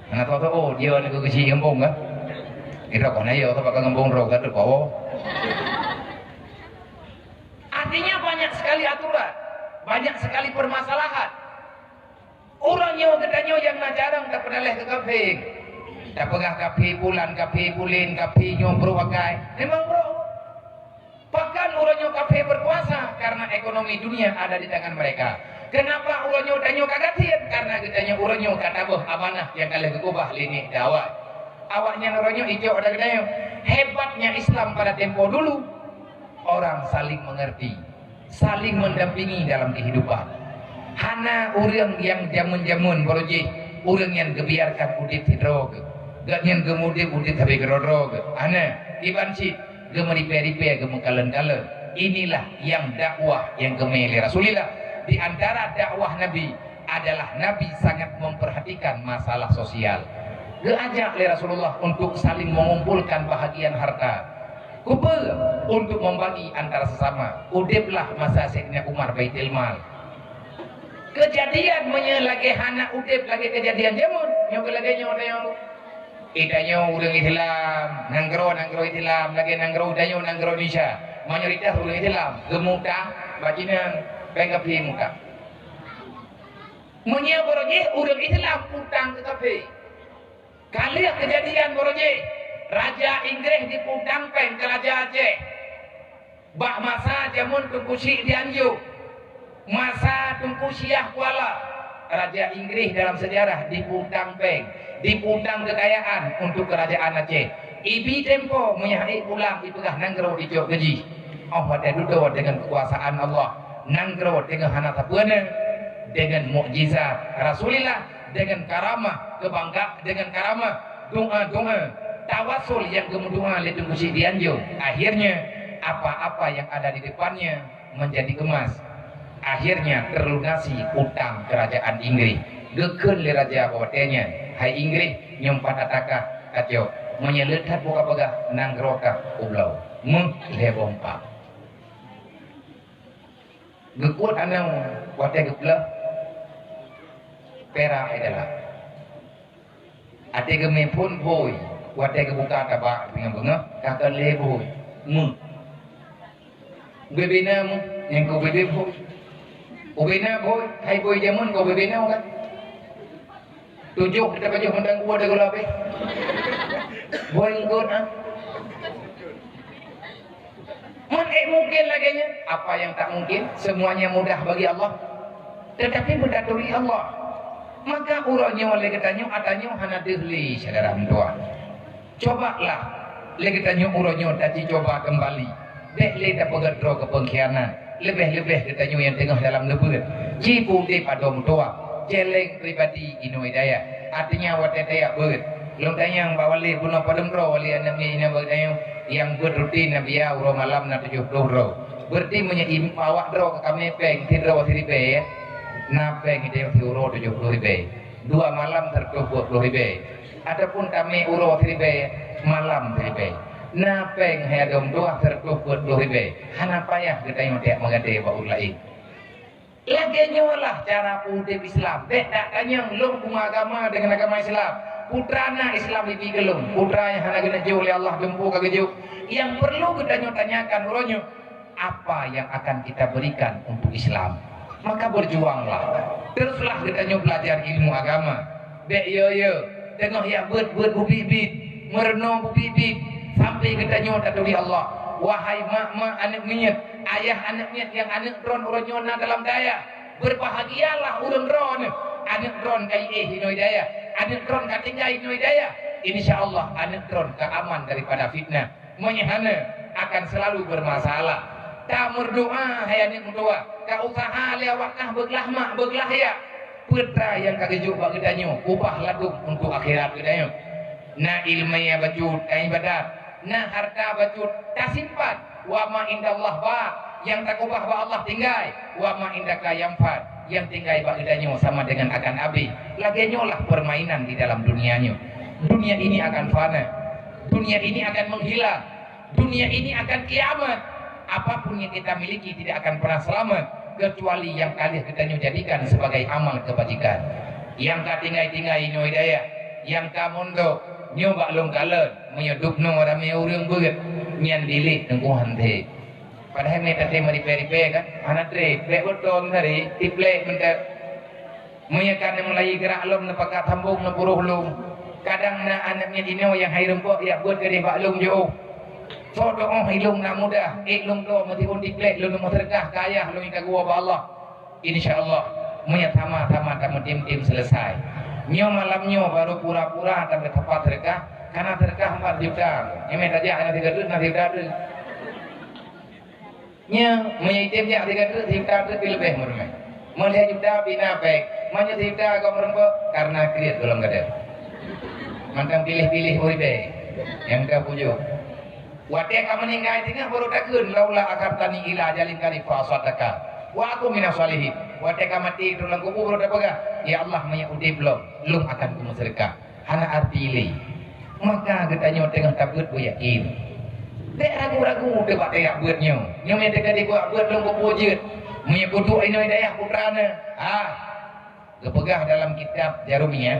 Hana tho-tho, oh, dia ni keuchik gampông kan? Kita kok na ya, tempat gampông roh kata bawa. Artinya banyak sekali aturan, banyak sekali permasalahan. Uroe nyoe geutanyoe nyang na carông tapeudaleh keu kafé. Tapeugah kafé pulan, kafé pulen, kafé nyoe brok akai. Memang brok. Pakon uroe nyoe kafé berkuasa? Karena ekonomi dunia ada di tangan mereka. Kenapa uroe nyoe tanyoe ka gasien? Karena geutanyoe uroe nyoe ka tabôh amanah nyang ka lheueh geukeubah lé nèk teuh awai. Awaknyan uroe nyoe icok atra geutanyoe. Hebatnya Islam pada tempo dulu, orang saling mengerti, saling mendampingi dalam kehidupan. Hana ureuëng nyang jameun-jameun barô jih, ureuëng nyan geubiarkan udeb sidroe geuh. Gobnyan geumudeb udeb sabe keudroe-droe geuh. Hana, kiban cit, geumeuripèe-ripèe, geumeukalon-kalon. Inilah nyang dakwah nyang geumè lé Rasulullah. Di antara dakwah Nabi adalah Nabi sangat memperhatikan masalah sosial. Geuajak lé Rasulullah untuk saling mengumpulkan bahagian harta. Keupeue? Untuk membagi antara sesama. Udeblah masa Saidina Umar Baitul Mal. Keujadian meunyoe lagèe hana udeb lagèe keujadian jameun, nyoe keuh lagèe nyoe tanyoe. Eh, tanyoe ureuëng Islam, nanggroe-nanggroe Islam, lagèe nanggroe tanyoe nanggroe Indonesia, mayoritas ureuëng Islam geumutang bak Cina, péng ka pi mutang. Meunyoe barojéh ureuëng Islam utang keu kafé. Ka lheueh keujadian barojéh, Raja Inggréh jipeutang péng keu Raja Aceh. Bak masa jameun Teungku Chik Dianjô, masa Teungku Syiah Kuala, Raja Inggréh dalam sejarah jipeutang péng, jipeutang keukayaan untuk keurajaan Aceh. Ibi tempo meunyoe ék pulang ipeugah nanggroe icok keu jih. Óh watée dudoe deungon keukuasaan Allah, nanggroe teungoh hana sapeue na, deungon mukjizat Rasulillah, deungon karamah, keubangga deungon karamah, doa-doa, tawasul nyang geumeudoa lé Teungku Chik Dianjô. Akhirnya, apa-apa yang ada di depannya menjadi emas. Akhirnya terlunasi utang kerajaan Inggris. Geukheun lé raja watée nyan, "Hai Inggris, nyoe pat ata kah kacok. Meunyoe le that buka peugah nanggroe kah ubloe." Meuh lhée boh empat. Geukot aneuk watée geupeuleueh, pera hai dalam. Até geumé phon bhôi, watée geubuka tabak deungon beungoh, ka kon lé bhôi. Meuh. Ubé-bé na meuh, nyang keu ubé-bé bhôi. Ubé na bhôi, hai bhôi jameun keu ubé-bé na kan. Tujoh teupajoh mantong dua teugola beh. Bhôi eungkot ah. Mon ék mungkin lagée nyan? Apa yang tak mungkin? Semuanya mudah bagi Allah. Tetapi beutaturi Allah. Maka uroe nyoe lé geutanyoe, ata nyoe hana deuh lé, syedara meutuah. Cobalah lé geutanyoe uroe nyoe tajicoba keumbali. Bék lé tapeugét droe keu peungkhianat. Leubeh-leubeh geutanyoe nyang teungoh dalam leubeuet. Ci peudeb adoe meutuah. Celeng pribadi inoe dayah. Artinya watée tajak beuet. Lôn tanyong bak wali bunoe padum droe wali aneuk miet inong bak geutanyoe, nyang beuet rutin na biya uroe malam na tujoh ploh droe. Berarti meunyoe im-, awak droe ka kamé péng sidroe siribée, ya. Na péng geutanyoe siuroe tujoh ploh ribée. Dua malam seratus dua puluh ribée. Ataupun tamé uroe siribée, malam siribée. Na péng hai adoe meutuah seratus dua puluh ribée. Hana payah geutanyoe tajak meugadée bak ureuëng laén. Lagée nyoe lah cara udeb Islam. Bék dak tanyong lôn peugama agama deungon agama Islam. Peue teuma na Islam ibi keu lôn? Peue teuma nyang hana geuneuk jok lé Allah, dumpeue ka geujok? Nyang perlu geutanyoe tanyakan uroe nyoe, apa yang akan kita berikan untuk Islam? Maka berjuanglah. Teruslah geutanyoe belajar ilmu agama. Bék yo-yo, teungoh jak beuet-beuet bubit-bit, meurunoe bubit-bit, sampai geutanyoe taturi Allah. Wahai mak-mak aneuk miet, ayah aneuk miet nyang aneuk droen uroe nyoe na dalam dayah, berbahagialah ureuëng droeneuh. Aneuk droen ka jiéh inoe dayah, aneuk droen ka tinggai inoe dayah. Insya Allah aneuk droen ka aman daripada fitnah. Meunyoe hana, akan selalu bermasalah. Tameudoa hai aneuk meutuah, ka usaha lé awak kah beuglah mak, beuglah yah. Peue teuma nyang ka geujok bak geutanyoe, ubah ladôm untuk akhirat geutanyoe. Na iéleumé bacut, na iébadat, na hareuta bacut, tasimpan. Wa ma indallah baq, nyang takeubah bak Allah tinggai. Wa ma indaka yanfad, nyang tinggai bak geutanyoe sama dengan akan abéh. Lagée nyoe lah permainan di dalam dunia nyoe. Dunia ini akan fana. Dunia ini akan menghilang. Dunia ini akan kiamat. Apapun yang kita miliki tidak akan pernah selamat, kecuali yang ka lheueh geutanyoe jadikan sebagai amal kebajikan. Nyang ka tinggai-tinggai inoe dayah, nyang ka mondok, nyoe bak lôn kalon, meunyoe dubnoe ramé ureuëng beuet, nyan dilék teungku hanté. Padahai mita treb meuripée-ripée kan, hana treb, bék beutôi hari, tiplek meuntah. Meunyoe ka neumeulayi geurak lom, neupakat sambong, neupuroh lom. Kadang na aneuk miet inoe nyang hai rumpok jak beuet keudeh bak lom jiôh. Soe teuôh ilong na mudah, ék lôn droe meusiôn tiplek lôn meuseudeukah keu ayah lôn nyang ka geuwoe bak Allah. Insya Allah, meunyoe sama-sama tameutim-tim seuleusai. Nyoe malam nyoe barô pura-pura tameusapat seudeukah, kana seudeukah empat juta. Nyoe mé tajak hana sigoe teuk, na sijuta teuk. Nyoe, meunyoe item jak sigoe teuk, sijuta teuk pih leubeh meurunoe. Meulhèe juta pih na péng, meunyoe sijuta gob meurumpok, kareuna kriet gohlom gadôh. Mantong piléh-piléh uribée nyang ka pujoe. Watée ka meuninggai singoh baru takheun, "Laula akhartani ila ajalin qarib fa asaddaqa wa akun minas shalihin." Watée ka maté, droe lam kubu baru tapeugah, "Ya Allah, meunyoe udeb lom, lôn akan kumeuseudeukah." Hana arti lé. Maka geutanyoe teungoh tabeuet beuyakin. Bék ragu-ragu teubak tajak beuet nyoe. Nyoe meuteukadi bak beuet lôn kubu jeuet. Meunyoe kuduek inoe dayah putra na. Ah. Geupeugah dalam kitab Jarumiyah,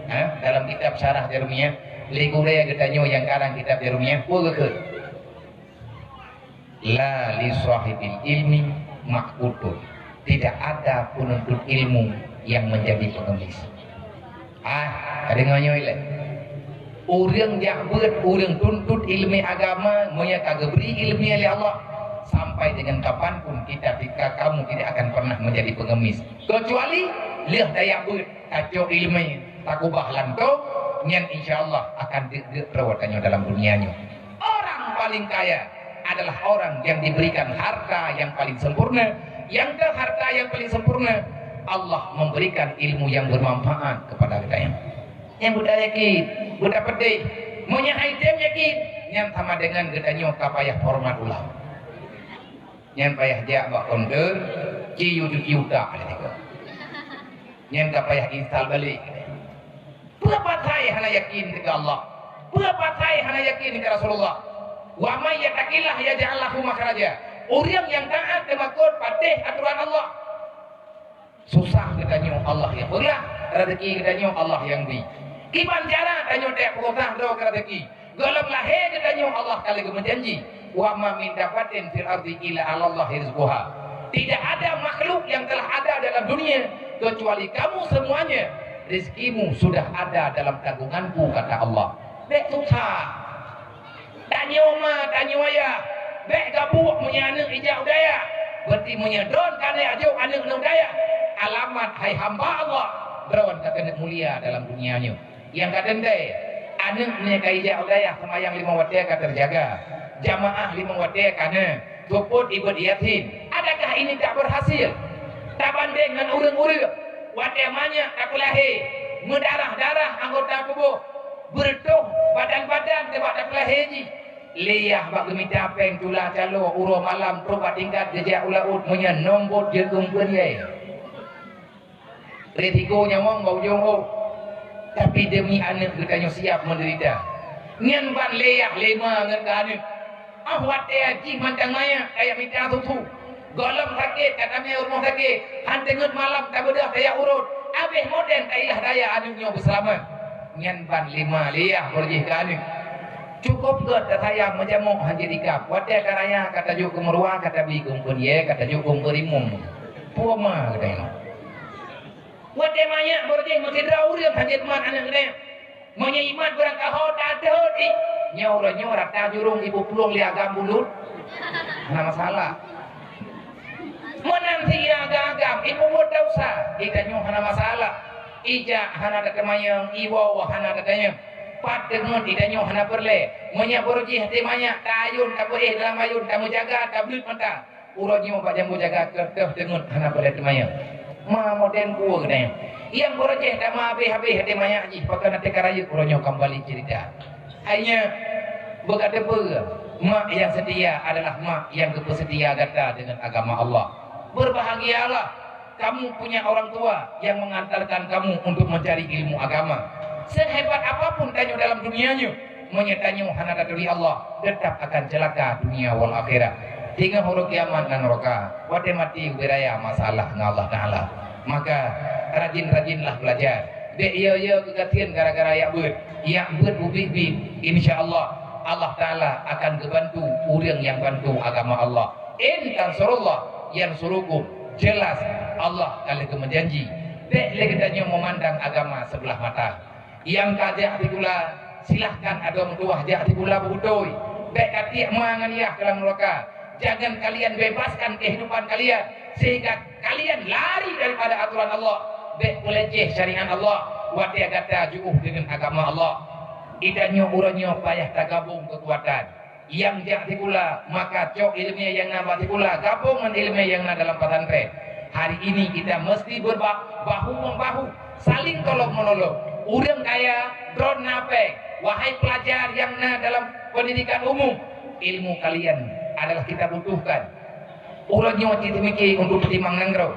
ha, dalam kitab Syarah Jarumiyah, lé gurée geutanyoe nyang karang kitab Jarumiyah, peue geukheun? La li sahibil ilmi maqutun. Tidak ada penuntut ilmu yang menjadi pengemis. Ah, ka deungoe nyoe lé. Ureuëng jak beuet, ureuëng tuntut iéleumé agama, meunyoe ka geubri iéleumé lé Allah, sampai dengan kapan pun kita, kita, kamu tidak akan pernah menjadi pengemis. Kecuali lheueh tajak beuet, tacok iéleumé, takubah lam tong, nyan insya Allah akan deuk-deuk droe tanyoe dalam dunia nyoe. Orang paling kaya adalah orang yang diberikan harta yang paling sempurna. Nyang ka harta yang paling sempurna, Allah memberikan ilmu yang bermanfaat kepada geutanyoe. Nyang beuta yakin, beuta peudeh. Meunyoe hai tem yakin, nyan sama dengan geutanyoe ka payah horeumat ulama. Nyan payah jak bak konter, ciyu cuci utak lé tiga. Nyan ka payah instal balik. Peue pasai hana yakin keu Allah? Peue pasai hana yakin keu Rasulullah? "Wa may yattaqillaha yaj'al lahu makhraja." Ureuëng nyang taát teumakot patéh atoran Allah. Susah geutanyoe, Allah nyang peugah, rezeki geutanyoe Allah nyang bri. Kiban cara tanyoe tajak peugah droe keu rezeki? Gohlom lahé geutanyoe Allah ka lheueh geumeujanji, "Wa ma min dabbatin fil ardi illa 'alallahi rizquha." Tidak ada makhluk yang telah ada dalam dunia kecuali kamu semuanya, rezekimu sudah ada dalam tanggunganku, kata Allah. Bék susah. Tanyoe ma, tanyoe ayah, bék gabuek meunyoe aneuëk ijak u dayah. Berarti meunyoe droen ka lheueh jok aneuëk nyoe u dayah, alamat hai hamba Allah, droen ka keuneuk mulia dalam dunia nyoe. Nyang ka teuntée, aneuëk nyoe ka ijak u dayah, seumayang limong watée ka teujaga, jamaah limong watée ka na, seupôt ibeuet yatim. Adakah ini tak berhasil tabandeng ngon ureuëng-ureuëng watée manyak tapeulahé, meudarah-darah anggota tuboh, beureutoh badan-badan teubak tapeulahé jih? Lé yah bak geumita péng tula caloe uroe malam trok bak tingkat geujak u laôt meunyoe nombot jeuet keumpeunyée. Risiko nyawöng bak ujong ôk. Tapi demi aneuëk geutanyoe siap meudeurita. Nyan ban lé yah lé ma ngon keu aneuëk. Óh watée jih mantong manyak tajak mita susu. Gohlom sakét ka tamé u rumoh sakét, han teungeut malam tabeudôh tajak urot. Abéh modern tailah daya aneuëk nyoe beuseulamat. Nyan ban lé ma lé yah beureujeih keu aneuëk. Cukôp gét tasayang meujamok han jeuet ikab. Watée ka raya ka tajok keu meuruwa, ka tabi keu umpun yée, ka tajok keu umpun rimueng. Peue ma geutanyoe? Watée manyak beureujeih meusidroe ureuëng han jeuet mat aneuëk geutanyoe. Meunyoe imat beurangkaho tateuhôt jih, nyoe uroe nyoe rata jurông ibu plueng lé agam bulut, hana masalah. Meunan si agam-agam ibu buet desya, geutanyoe hana masalah. Ijak hana tateumayang, iwoe hana tatanyong. Pat teungeut geutanyoe hana peureulée. Meunyoe beureujeih até manyak, tayôn tapeuéh dalam ayôn, tameujaga, tableuet mata. Uroe nyoe bak jambu jaga keu teuh teungeut hana peureulée teumayang. Ma modern peue geutanyoe? Nyang beureujeih dama habéh-habéh até manyak jih, pakon até ka rayeuk uroe nyoe kambali ceurita. Hai nyoe, beuka teupeu, mak nyang seutia adalah mak nyang geupeuseutia gata deungon agama Allah. Berbahagialah kamu punya orang tua yang mengantarkan kamu untuk mencari ilmu agama. Sehebat apapun tanyoe dalam dunia nyoe, meunyoe tanyoe hana taturi Allah, teutap akan ceulaka dunia wal akhirah. Teungoh uroe kiamat ngon neuraka, watée maté ubé raya masalah ngon Allah Taala. Maka, rajin-rajinlah beulajar. Bék yo-yo keugasien gara-gara jak beuet. Jak beuet ubit-bit, insya Allah, Allah Taala akan geubantu ureuëng nyang bantu agama Allah. "In tansurullah yansurukum." Jeulaih Allah ka lheueh geumeujanji, bék lé geutanyoe meumandang agama seubeulah mata. Nyang ka jak sikula, silahkan adoe meutuwah jak sikula beutôi. Bék ka tiek ma ngon yah keu lam neuraka. Jangan kalian bebaskan kehidupan kalian sehingga kalian lari daripada aturan Allah. Bék peuleceh syariat Allah watée gata jiôh deungon agama Allah. Geutanyoe uroe nyoe payah tagabong keukuatan. Nyang jak sikula, maka cok iéleumé nyang na bak sikula, gabong ngon iéleumé nyang na dalam pesantren. Hari ini kita mesti berba-, bahu-membahu, saling tolong-menolong. Ureuëng kaya, droeneuh na péng. Wahai pelajar nyang na dalam pendidikan umum, ilmu kalian adalah kita butuhkan. Uroe nyoe cit meuke untuk peutimang nanggroe.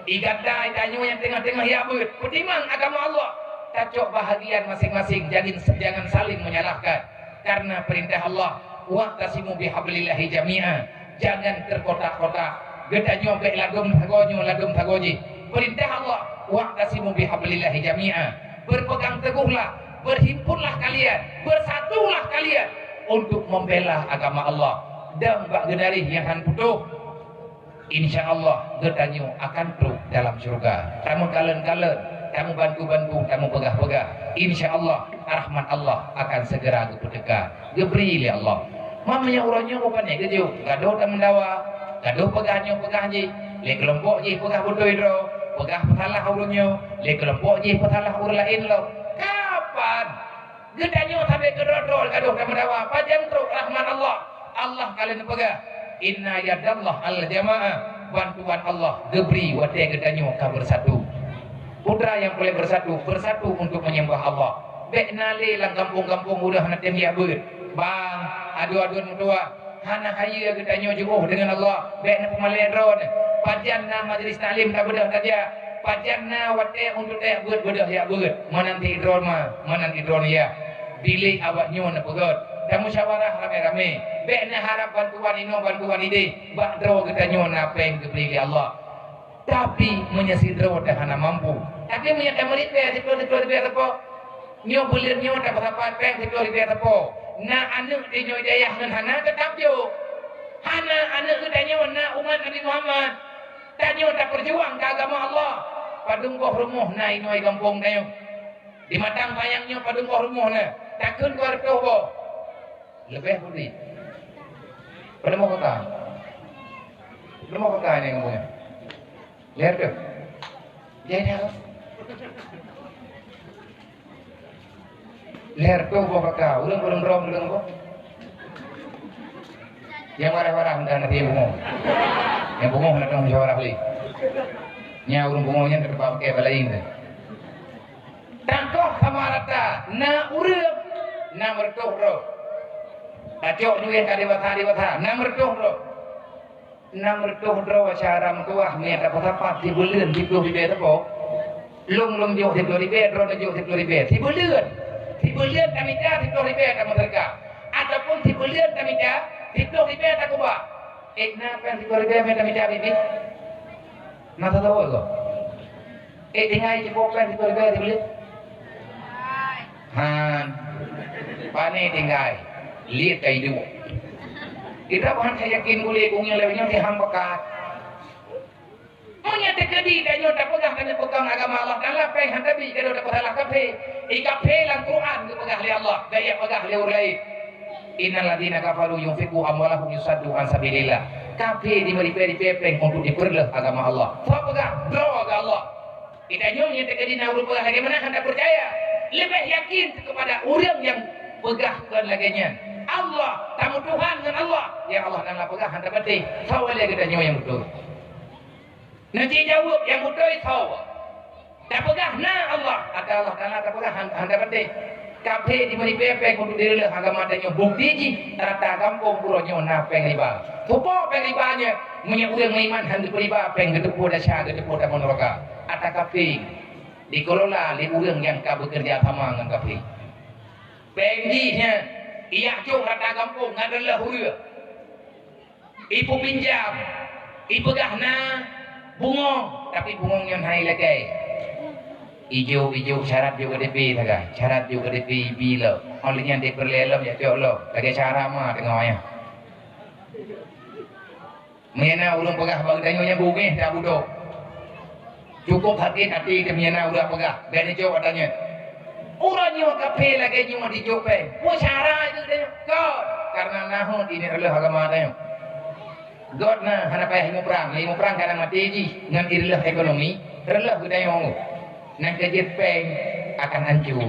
Gata tanyoe nyang teungoh-teungoh jak beuet, peutimang agama Allah. Tacok bahagian masing-masing, jangan, jangan saling menyalahkan. Karena perintah Allah, "Wa'tasimu bihablillahi jami'a." Jangan terkotak-kotak. Geutanyoe bék ladôm sagoe nyoe, ladôm sagoe jih. Perintah Allah, "Wa'tasimu bihablillahi jami'a." Berpegang teguhlah, berhimpunlah kalian, bersatulah kalian untuk membela agama Allah. Dan bak geunaréh nyang han putôh. Insya Allah geutanyoe akan trok dalam syurga. Tameukalon-kalon, tameubantu-bantu, tameupeugah-peugah. Insya Allah rahmat Allah akan segera geupeuteuka, geubri lé Allah. Meunyoe uroe nyoe bukan nyang geujok, gadoh tameudawa, gadoh peugah nyoe peugah jih, lé keulompok jih peugah beutôi droe, peugah peusalah ureuëng nyoe, lé keulompok jih peusalah ureuëng laén lom. Kapan? Geutanyoe sabe keudroe-droe gadoh tameudawa, pajan trok rahmat Allah. Allah ka lheueh neupeugah, "Inna yadallah al jamaah," bantuan Allah geubri watée geutanyoe ka beusatu. Putra nyang peureulée beusatu, beusatu untuk menyembah Allah. Bék na lé lam gampông-gampông udah hana tem jak beuet. Bang, adoe-adoe meutuwah, hana hayeue geutanyoe jiôh deungon Allah, bék neupeumalée droe. Pajan na majlis taklim tabeudôh tajak, pajan na watée untuk tajak beuet beudôh jak beuet, meunan sidroe ma, meunan sidroe yah. Bilék awak nyoe neupeugét, tamusyawarah ramé-ramé, bék neuharab bantuan inoe bantuan idéh, bak droe geutanyoe na péng geubri lé Allah. Tapi meunyoe sidroe teuh hana mampu, tapi meunyoe tameuripée siploh siploh ribée sapo, nyoe buleuen nyoe tapeusapat péng siploh ribée sapo, na aneuëk di nyoe dayah ngon hana teutap jok. Hana aneuëk geutanyoe na umat Nabi Muhammad. Tanyoe tapeujuang keu agama Allah. Padum boh rumoh na inoe gampông tanyoe. Di Matang Panyang nyoe padum boh rumoh na? Takheun dua reutôh boh. Leubeh putih. Padum boh kota? Padum boh kota nyoe gampông nyoe? Lhèe reutôh. Jai dah. Lhèe reutôh boh kota. Ureuëng padum droe ureuëng boh. Nyang waréh-waréh meudan hati nyang bungöng. Nyang bungöng hana teurimong musyawarah lé. Nyang ureuëng bungöng nyan teupeu pakai bak laén teuh. Tangkoh sama rata, na ureuëng, na meureutôh droe. Tacok duek ka dewasa-dewasa, na meureutôh droe. Na meureutôh droe syedara meutuwah, meunyoe tapeusapat sibuleuen siploh ribée sapo. Lôn, lôn jok siploh ribée, droeneuh jok siploh ribée. Sibuleuen. Sibuleuen tamita siploh ribée tameuseudeukah. Ataupun sibuleuen tamita siploh ribée takeubah. Eh, na péng siploh ribée meutamita bibi? Na tatawa ko? Eh, tinggai jipoh péng siploh ribée sibuleuen? Han. Pane tinggai. Liet ka iduek. Kita bahan saya yakin boleh bunyi lewat nyoe di hamba kat. Meunyoe teukeudi tanyoe tapeugah tanyoe peukong agama Allah Taala, péng han tabi, gadoh tapeusalah kafé. I kafé lam Quran geupeugah lé Allah, bék jak peugah lé ureuëng laén. "Innal ladzina kafaru yunfiqu amwalahum yusaddu an sabilillah." Kafé jimeuribée-ribée péng untuk jipeureuloh agama Allah. Soe peugah? Droe keu Allah. Di tanyoe nyang teukeudi na ureuëng peugah lagée meunan han tapeucaya. Leubeh yakin keupada ureuëng nyang peugah kon lagée nyan. Allah, tameutuhan ngon Allah. Ya Allah, Taala peugah han tapatéh. Soe lé geutanyoe nyang beutôi? Neuci jaweueb nyang beutôi soe? Tapeugah na Allah, ata Allah Taala tapeugah han, han tapatéh. Kafé jimeuribée péng untuk jireuleuh agama tanyoe, bukti jih rata gampông uroe nyoe na péng riba. Soe po péng riba nyan? Meunyoe ureuëng meuiman han geupeu riba, péng geuteupeue desya, geuteupeue tamong nuraka. Ata kafé dikelola lé ureuëng nyang ka beukeureuja sama ngon kafé. Péng jih nyan, ijak cok rata gampông ngon reuleuh ureuëng. Ipeupinjam, ipeugah na bungöng, tapi bungöng nyan hai lakée. Ijok, ijok, syarat jok KTP sagai, syarat jok KTP ibi lom. Óh lheueh nyan dipeureulée lom, jak cok lom. Lagée cara ma teungoh nyan. Meunyoe na ureuëng peugah bak geutanyoe nyan beungéh that budok. Cukup sakét até teuh meunyoe na ureuëng peugah, bék neujok ata nyan. Uroe nyoe kafé lagée nyoe dijok péng. Peue cara jih geutanyoe? Kon, kareuna na hon ineuk reuleuh agama tanyoe. Gobnyan hana payah imuprang, imuprang kana maté jih ngon ireuleuh ekonomi, reuleuh geutanyoe. Nyang keu jeuet péng akan hancô.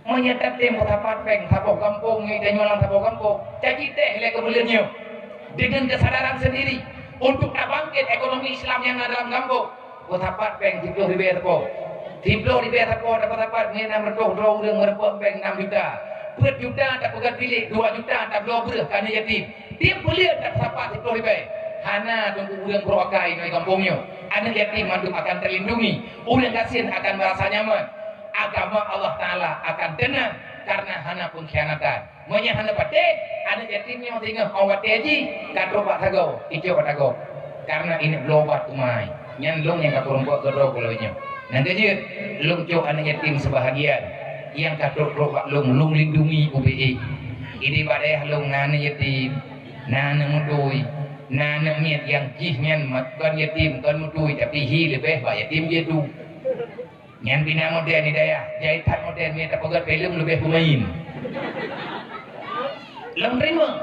Meunyoe tatem peusapat péng saboh gampông, nyoe tanyoe lam saboh gampông, caci teh lé keu buleuen nyoe. Deungon keusadaran seundiri untuk tabangkét ekonomi Islam nyang na dalam gampông, peusapat péng siploh ribée sapo. Siploh ribée sapo tapeusapat, meunyoe nam reutôh droe ureuëng meurumpok péng nam juta. Peuet juta tapeugét bilék, dua juta tabloe breueh keu aneuk yatim. Tieb buleuen tapeusapat siploh ribée. Hana teungku ureuëng brok akai nyoe gampông nyoe. Aneuk yatim mandum akan terlindungi. Ureuëng gasien akan merasa nyaman. Agama Allah Taala akan teunang kareuna hana peungkhianatan. Meunyoe hana patéh, aneuk yatim nyoe singoh óh watée jih ka trok bak sagoe, icok bak sagoe. Kareuna ineuk bloe ubat teumai. Nyan lôn nyang ka peurumpok keudroe keu lôn nyoe. Nyang keujeuet, lôn cok aneuk yatim seubahagian nyang ka trok-trok bak lôn, lôn lindungi ubé. Ideh bak dayah lôn na aneuk yatim, na aneuk meutui. Na aneuk miet nyang jih nyan mat-, kon yatim, kon meutui, tapi hi leubeh bak yatim jih tu. Nyan pih na modern di dayah, jai that modern, miet tapeugöt filem leubeh peumain. Lôn teurimong.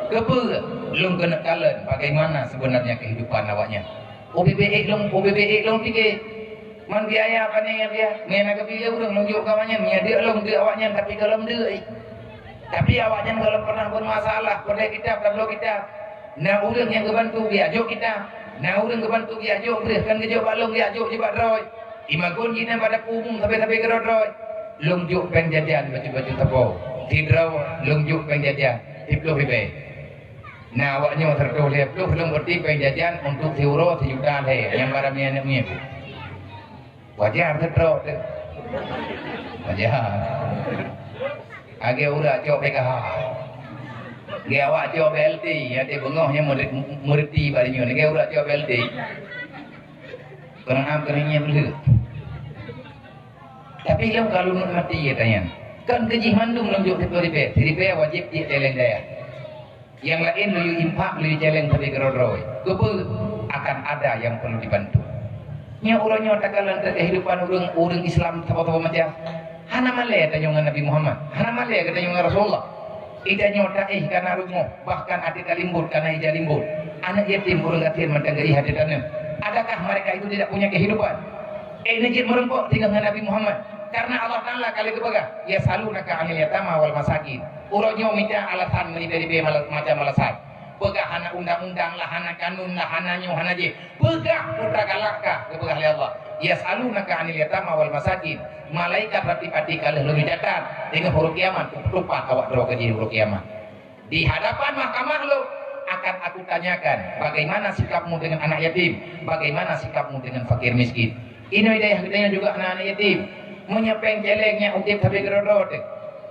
Keupeue? Lôn keuneuk kalon bagaimana sebenarnya kehidupan awaknyan. Ubé-bé ék lôn, ubé-bé ék lôn pike. Man biaya pane nyan dia. Nyan na geupilée ureuëng lôn jok keu awaknyan, nyan deuk lôn deuk awaknyan, tapi gohlom deuk. Tapi awaknyan gohlom pernah bermasalah, peureulée kitab, tabloe kitab. Na ureuëng nyang geubantu geujok kitab, na ureuëng geubantu geujok breueh, kan geujok bak lôn geujok jibak droe. Imagun jihnyan bak dapu umum sabe-sabe keudroe-droe. Lôn jok péng jajan bacut-bacut sapo. Sidroe lôn jok péng jajan siplôh ribée. Na awaknyoe siratoh lhée plôh lôn beuti péng jajan untuk siuroe sijuta lhée nyang barang nyan nyan. Wajar sidroe teuh. Wajar. Lagée ureuëng cok P K H. Lagée awak cok B L T, nyang di beungoh nyang meureuti bak nyoe. Lagée ureuëng cok B L T. Keureuna keuneuk nyan beuleuek. Tapi lôn ka lôn nikmati ya tanyan. Kan keujih mandum lôn jok siplôh ribée, siribée wajéb jih céléng dayah. Nyang laén lôn yue infak, lôn yue céléng sabe keudroe-droe. Keupeue? Akan ada yang perlu dibantu. Nyoe uroe nyoe takalon teuh kehidupan ureuëng, ureuëng Islam saboh-saboh macam. Hana malée tanyoe ngon Nabi Muhammad. Hana malée geutanyoe ngon Rasulullah. Ija nyoe taéh kana rumoh, bahkan até talimbot kana ija limbot. Aneuk yatim ureuëng gasien mantong geuéh até tanoh. Adakah mereka itu tidak punya kehidupan? Eh, neujeuet meureumpok tinggai ngon Nabi Muhammad. Karena Allah Taala ka lheueh geupeugah, "Yas'alunaka 'anil yatama wal masakin." Uroe nyoe mita alasan meuribée-ribée mala-, macam alasan. Peugah hana undang-undang lah, hana kanun lah, hana nyoe, hana jih. Peugah peue galak kah, geupeugah lé Allah. "Yas'alunaka 'anil yatama wal masakin." Malaikat rapati-pati ka lheueh lôn catat deungon huruf kiamat, tumpah awak droe keudeh huruf kiamat. Di hadapan mahkamah lôn akan aku tanyakan, bagaimana sikapmu dengan anak yatim? Bagaimana sikapmu dengan fakir miskin? Inoe dayah geutanyoe juga na aneuk yatim. Meunyoe péng céléng nyan udeb sabe keudroe-droe teuh.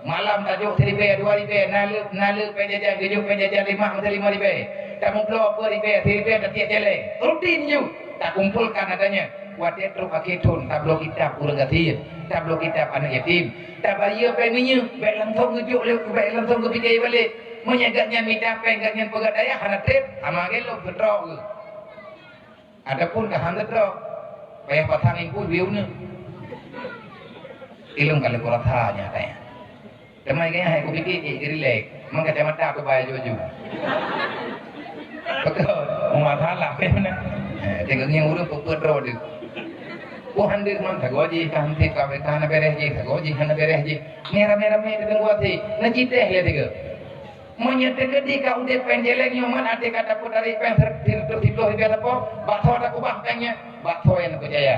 Malam tajok siribée, dua ribée, na le, na le péng jajan, geujok péng jajan lima, meuteulima ribée. Tameubloe peuet ribée, siribée tatiek céléng. Rutin ju takumpolkan adanya. Watée trok akhé thon, tabloe kitab ureuëng gasien, tabloe kitab aneuk yatim, tabayeue péng minyeuk, bék langsong geujok lé, bék langsong geupike balek. Meunyoe gobnyan mita péng, gobnyan peugah dayah hana treb, ama gelo geutrok geuh. Ataupun ka han geutrok, payah pasang ibu bieu neuh. Ilong ka leukoe rasa nyan tanya. Teuma gaya hai kupike, eh, rilek. Mang kacamata aku bayar juju. Betul. Masalah, eh, benar. Eh, tengok ni urang peupeut droe tu. Oh, hande mang tagoji, ka hante ka, ka hana beres ji, tagoji, hana beres ji. Merah-merah meh di tengku hati. Najiteh le tiga. Meunyoe teukeudi ka udeb péng céléng nyoe man até ka tapeutarek péng sireutoh siploh ribèe sapo, bak soe takubah péng nyan? Bak soe nyang neupeucaya.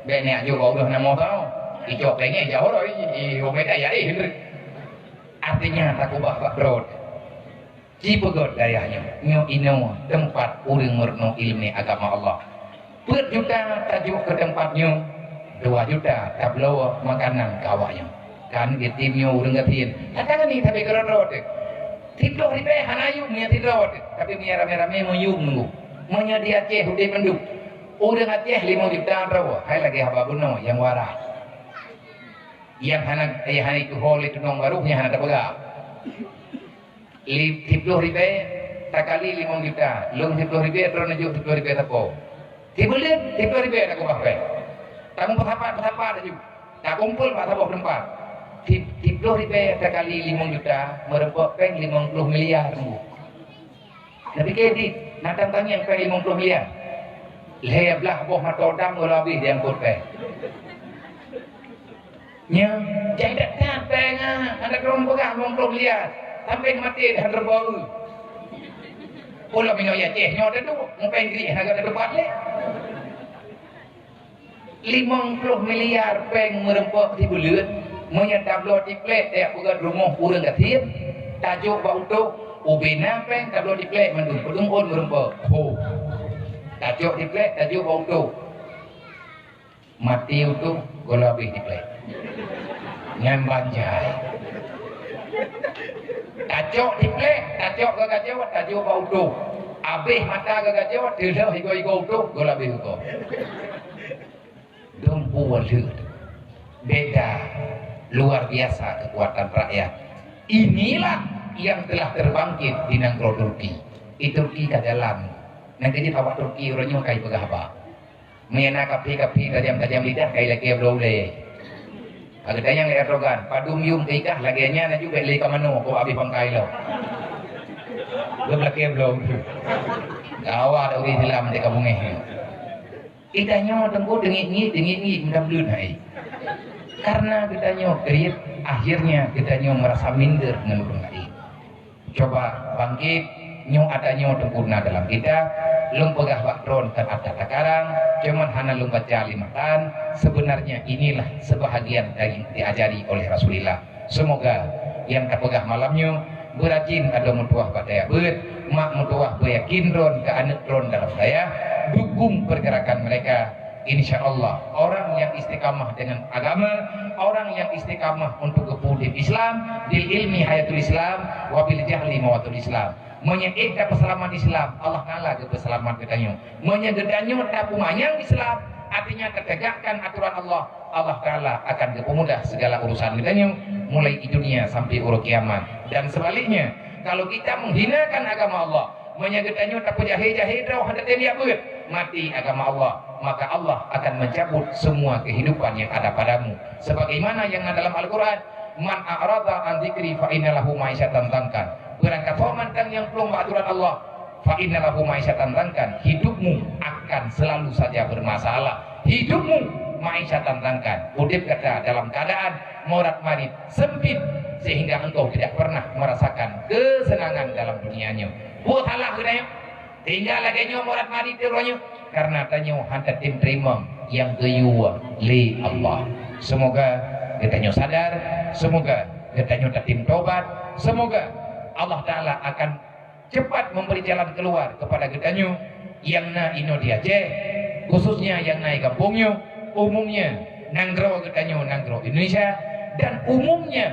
Bék nyak jok bak uroe namoe tau. Icok péng nyan jauh rot, i, i, i, i, i, i, Artinya takubah bak droe. Jipeugöt dayah nyoe, nyoe inoe teumpat ureuëng meurunoe ileumèe agama Allah. Peuet juta tajok keu teumpat nyoe, dua juta tabloe makanan keu awak nyoe. Kan geutim nyoe ureuëng gasien. Kadang ni sabe keudroe-droe teuh. Siploh ribèe hana yum nyan sidroe teuh, tapi meunyo ramé-ramé meuyum nunggu. Meunyo di Aceh udeb mandum. Ureuëng Aceh limong juta droe, hai lagèe haba bunoe nyang waras. Nyang hana, nyang hana ituho lé tunong barô nyan hana tapeugah. Li-, siploh ribèe takali limong juta, lôn siploh ribèe, droeneuh jok siploh ribèe sapo. Sibuleuen siploh ribèe takubah péng. Tameusapat-sapat laju. Takumpol bak saboh teumpat. Sip-, siploh ribèe takali limong juta, meureumpok péng limong ploh miliar teunggu. Tapi kredit, na tang tangieng péng limong ploh miliar. Lhèe blah boh mato dam gohlom abéh diangkot péng. Nyoe, jai that-that péng, ah, hana droe peugah limong ploh miliar. Sampai maté dah droe bau. Pulo minoe ya ceh nyoe dah tu, mupéng gri hana gata tempat lé. Limong ploh miliar péng meureumpok sibuleuen, meunyo tabloe tiplek tajak peugöt rumoh ureuëng gasien, tajok bak utôh, ubé na péng tabloe tiplek mandum, peudeueng ôn meureumpok. Ho. Tajok tiplek, tajok bak utôh. Maté utôh, gohlom abéh tiplek. Nyan banjai. Tacok tiplek, tacok geugajoe, tajok bak utôh. Abéh mata geugajoe, teulheueh igoe-igoe utôh, gohlom abéh ugoe. Dum buah leuet. Beda. Luar biasa kekuatan rakyat. Inilah yang telah terbangkit di nanggroe Turki. Di Turki ka jalan. Nyang keujeuet awak Turki uroe nyoe ka jipeugah haba. Meunyo na kaphé-kaphé tajam-tajam lidah ka jilakée bloe ulée. Ka geutanyong lé Erdogan, "Padum yum teuikah lagée nyan laju bék lé ka manoe keu abéh pangkai lom." Geulakée bloe ulée. Gawat ureuëng Islam di kamoe nyoe. Geutanyoe teungku teungiek-ngiek, teungiek-ngiek meunan bleuet hai. Karena geutanyoe kriet, akhirnya geutanyoe merasa minder ngon ureuëng laén. Coba bangkit, nyoe ata nyoe teungku na dalam kitab, lôn peugah bak droen kan ata takarang, cuman hana lôn baca lé matan, sebenarnya inilah sebahagian dari yang diajari oleh Rasulullah. Semoga nyang tapeugah malam nyoe beurajin adoe meutuwah bak dayah beuet, mak meutuwah beuyakin droen keu aneuëk droen dalam dayah, dukung pergerakan mereka. Insya Allah, orang yang istiqamah dengan agama, orang yang istiqamah untuk geupeuudeb Islam, bil ilmi hayatul Islam, wa bil jahli mawatul Islam. Meunyo ék tapeuseulamat Islam, Allah Taala geupeuseulamat geutanyoe. Meunyo geutanyoe tapeumanyang Islam, artinya tategakkan aturan Allah, Allah Taala akan geupeumudah segala urusan geutanyoe, mulai di dunia sampai uroe kiamat. Dan sebaliknya, kalau kita menghinakan agama Allah, meunyo geutanyoe tapeujahé-jahé droe hana tem jak beuet, mati agama Allah, maka Allah akan mencabut semua kehidupan yang ada padamu. Sebagaimana yang na dalam Al-Quran, "Man a'rada an dzikri fa inna lahu ma'isyatan dhankan." Barang kasoe mantong nyang plueng bak aturan Allah, "fa inna lahu ma'isyatan dhankan," hidupmu akan selalu saja bermasalah. Hidupmu ma'isyatan dhankan. Udeb gata dalam keadaan morat marit, sempit, sehingga engkau tidak pernah merasakan kesenangan dalam dunia nyoe. Buet salah geutanyoe. Sehingga lagée nyoe morat marit di uroe nyoe, karena tanyoe hana tem teurimong nyang geuyue lé Allah. Semoga geutanyoe sadar, semoga geutanyoe tatem tobat, semoga Allah Taala akan cepat memberi jalan keluar kepada geutanyoe nyang na inoe di Aceh, khususnya nyang na di gampông nyoe, umumnya nanggroe geutanyoe nanggroe Indonesia, dan umumnya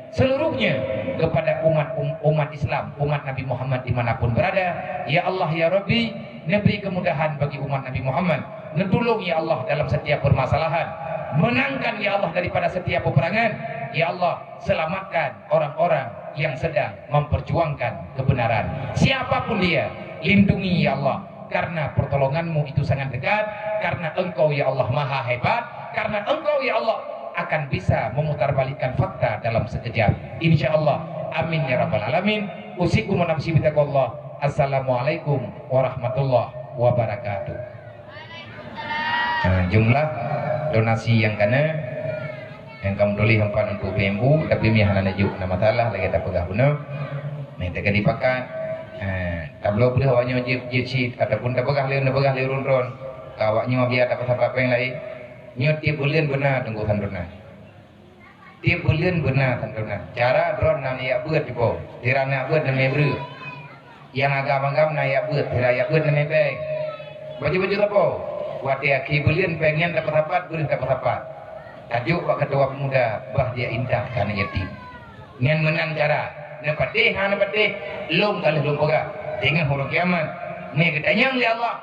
seluruhnya kepada umat, um, umat Islam, umat Nabi Muhammad dimanapun berada. Ya Allah, ya Rabbi, neubri kemudahan bagi umat Nabi Muhammad. Neutulông, ya Allah, dalam setiap permasalahan. Menangkan, ya Allah, daripada setiap peperangan. Ya Allah, selamatkan orang-orang yang sedang memperjuangkan kebenaran. Siapapun dia, lindungi, ya Allah. Karena pertolongan-Mu itu sangat dekat, karena Engkau, ya Allah, maha hebat, karena Engkau, ya Allah, akan bisa memutarbalikkan fakta dalam sekejap. Insya Allah. Amin ya rabbal alamin. Usikum wa nafsi bitaqwallah. Assalamualaikum warahmatullahi wabarakatuh. Ha, jumlah donasi nyang kana, nyang ka meutuléh empat untuk P M U, tapi mi hana neujok nama salah lagée tapeugah bunoe. Meh teuka dipakat. Ha, tabloe peuleueh awak nyoe jeuet, jeuet cit ataupun tapeugah lé, neupeugah lé ureuëng droen. Ka awak nyoe biar tapeusapat péng laén. Nyoe tieb buleuen beuna teungku sanduna. Tieb buleuen beuna sanduna. Cara droen na neujak beuet dipo. Sira neujak beuet neumé breueh. Nyang agam-agam na jak beuet, sira jak beuet neumé péng. Baju-baju sapo? Watée akhé buleuen péng nyan tapeusapat, breueh tapeusapat. Tajok bak ketua pemuda, bah dia intat keu aneuk yatim. Nyan meunan cara. Neupatéh hana neupatéh, lôn ka lheueh lôn peugah. Teungoh uroe kiamat, mé geutanyong lé Allah,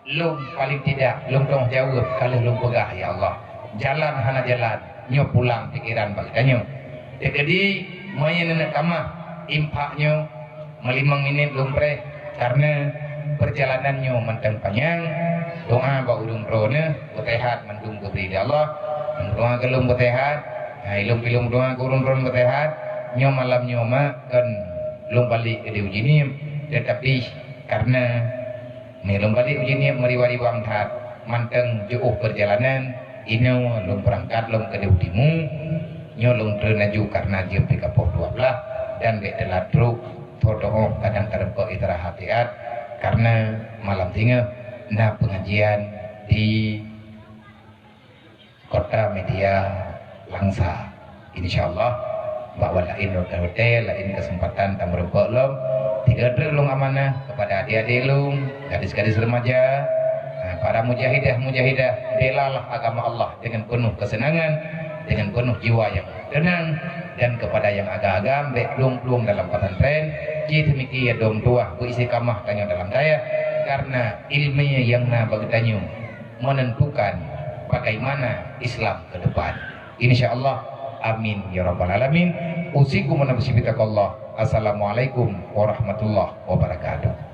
lôn paling tidak lôn tanggung jaweueb ka lheueh lôn peugah, ya Allah. Jalan hana jalan, nyoe pulang pikeran bak geutanyoe. Jadi, meunyoe neuneuk tamah infak nyoe, meulimong minét lôn preh, karena perjalanan nyoe mantong panyang. Doa bak ureuëng droeneuh, beuseuhat mandum geubri lé Allah. Doa keu lôn beuseuhat, hai lôn pi lôn doa keu ureuëng droeneuh beuseuhat. Nyoe malam nyoe mak kon lôn balek keudeh u Jeunieb, tetapi karena Meunyoe lôn balek u Jeunieb meuriwang-riwang that, mantong jiôh peurjalanan, inoe lôn beurangkat lom keudeh u timu, nyoe lôn treun laju karena jeuem pih ka poh dua blaih dan bék teulat trok, tho-tho kadang tareumpok istirahat siat, karena malam singoh na peungajian di Kota Media Langsa. Insya Allah, bak watée laén, watée laén keuseumpatan tameureumpok lom. Tiga treuk lôn amanah kepada adik-adik lôn, gadis-gadis remaja, ha, para mujahidah-mujahidah, belalah agama Allah dengan penuh kesenangan, dengan penuh jiwa yang tenang, dan kepada yang agam-agam bék plueng-plueng dalam pesantren, cit miki ya dom tuah beristiqamah tanyoe dalam dayah, karena ilmu yang na bagi tanyoe menentukan bagaimana Islam ke depan. Insya Allah. Amin ya rabbal alamin. Usikum wa nafsi bitaqwallah. Assalamualaikum warahmatullahi wabarakatuh.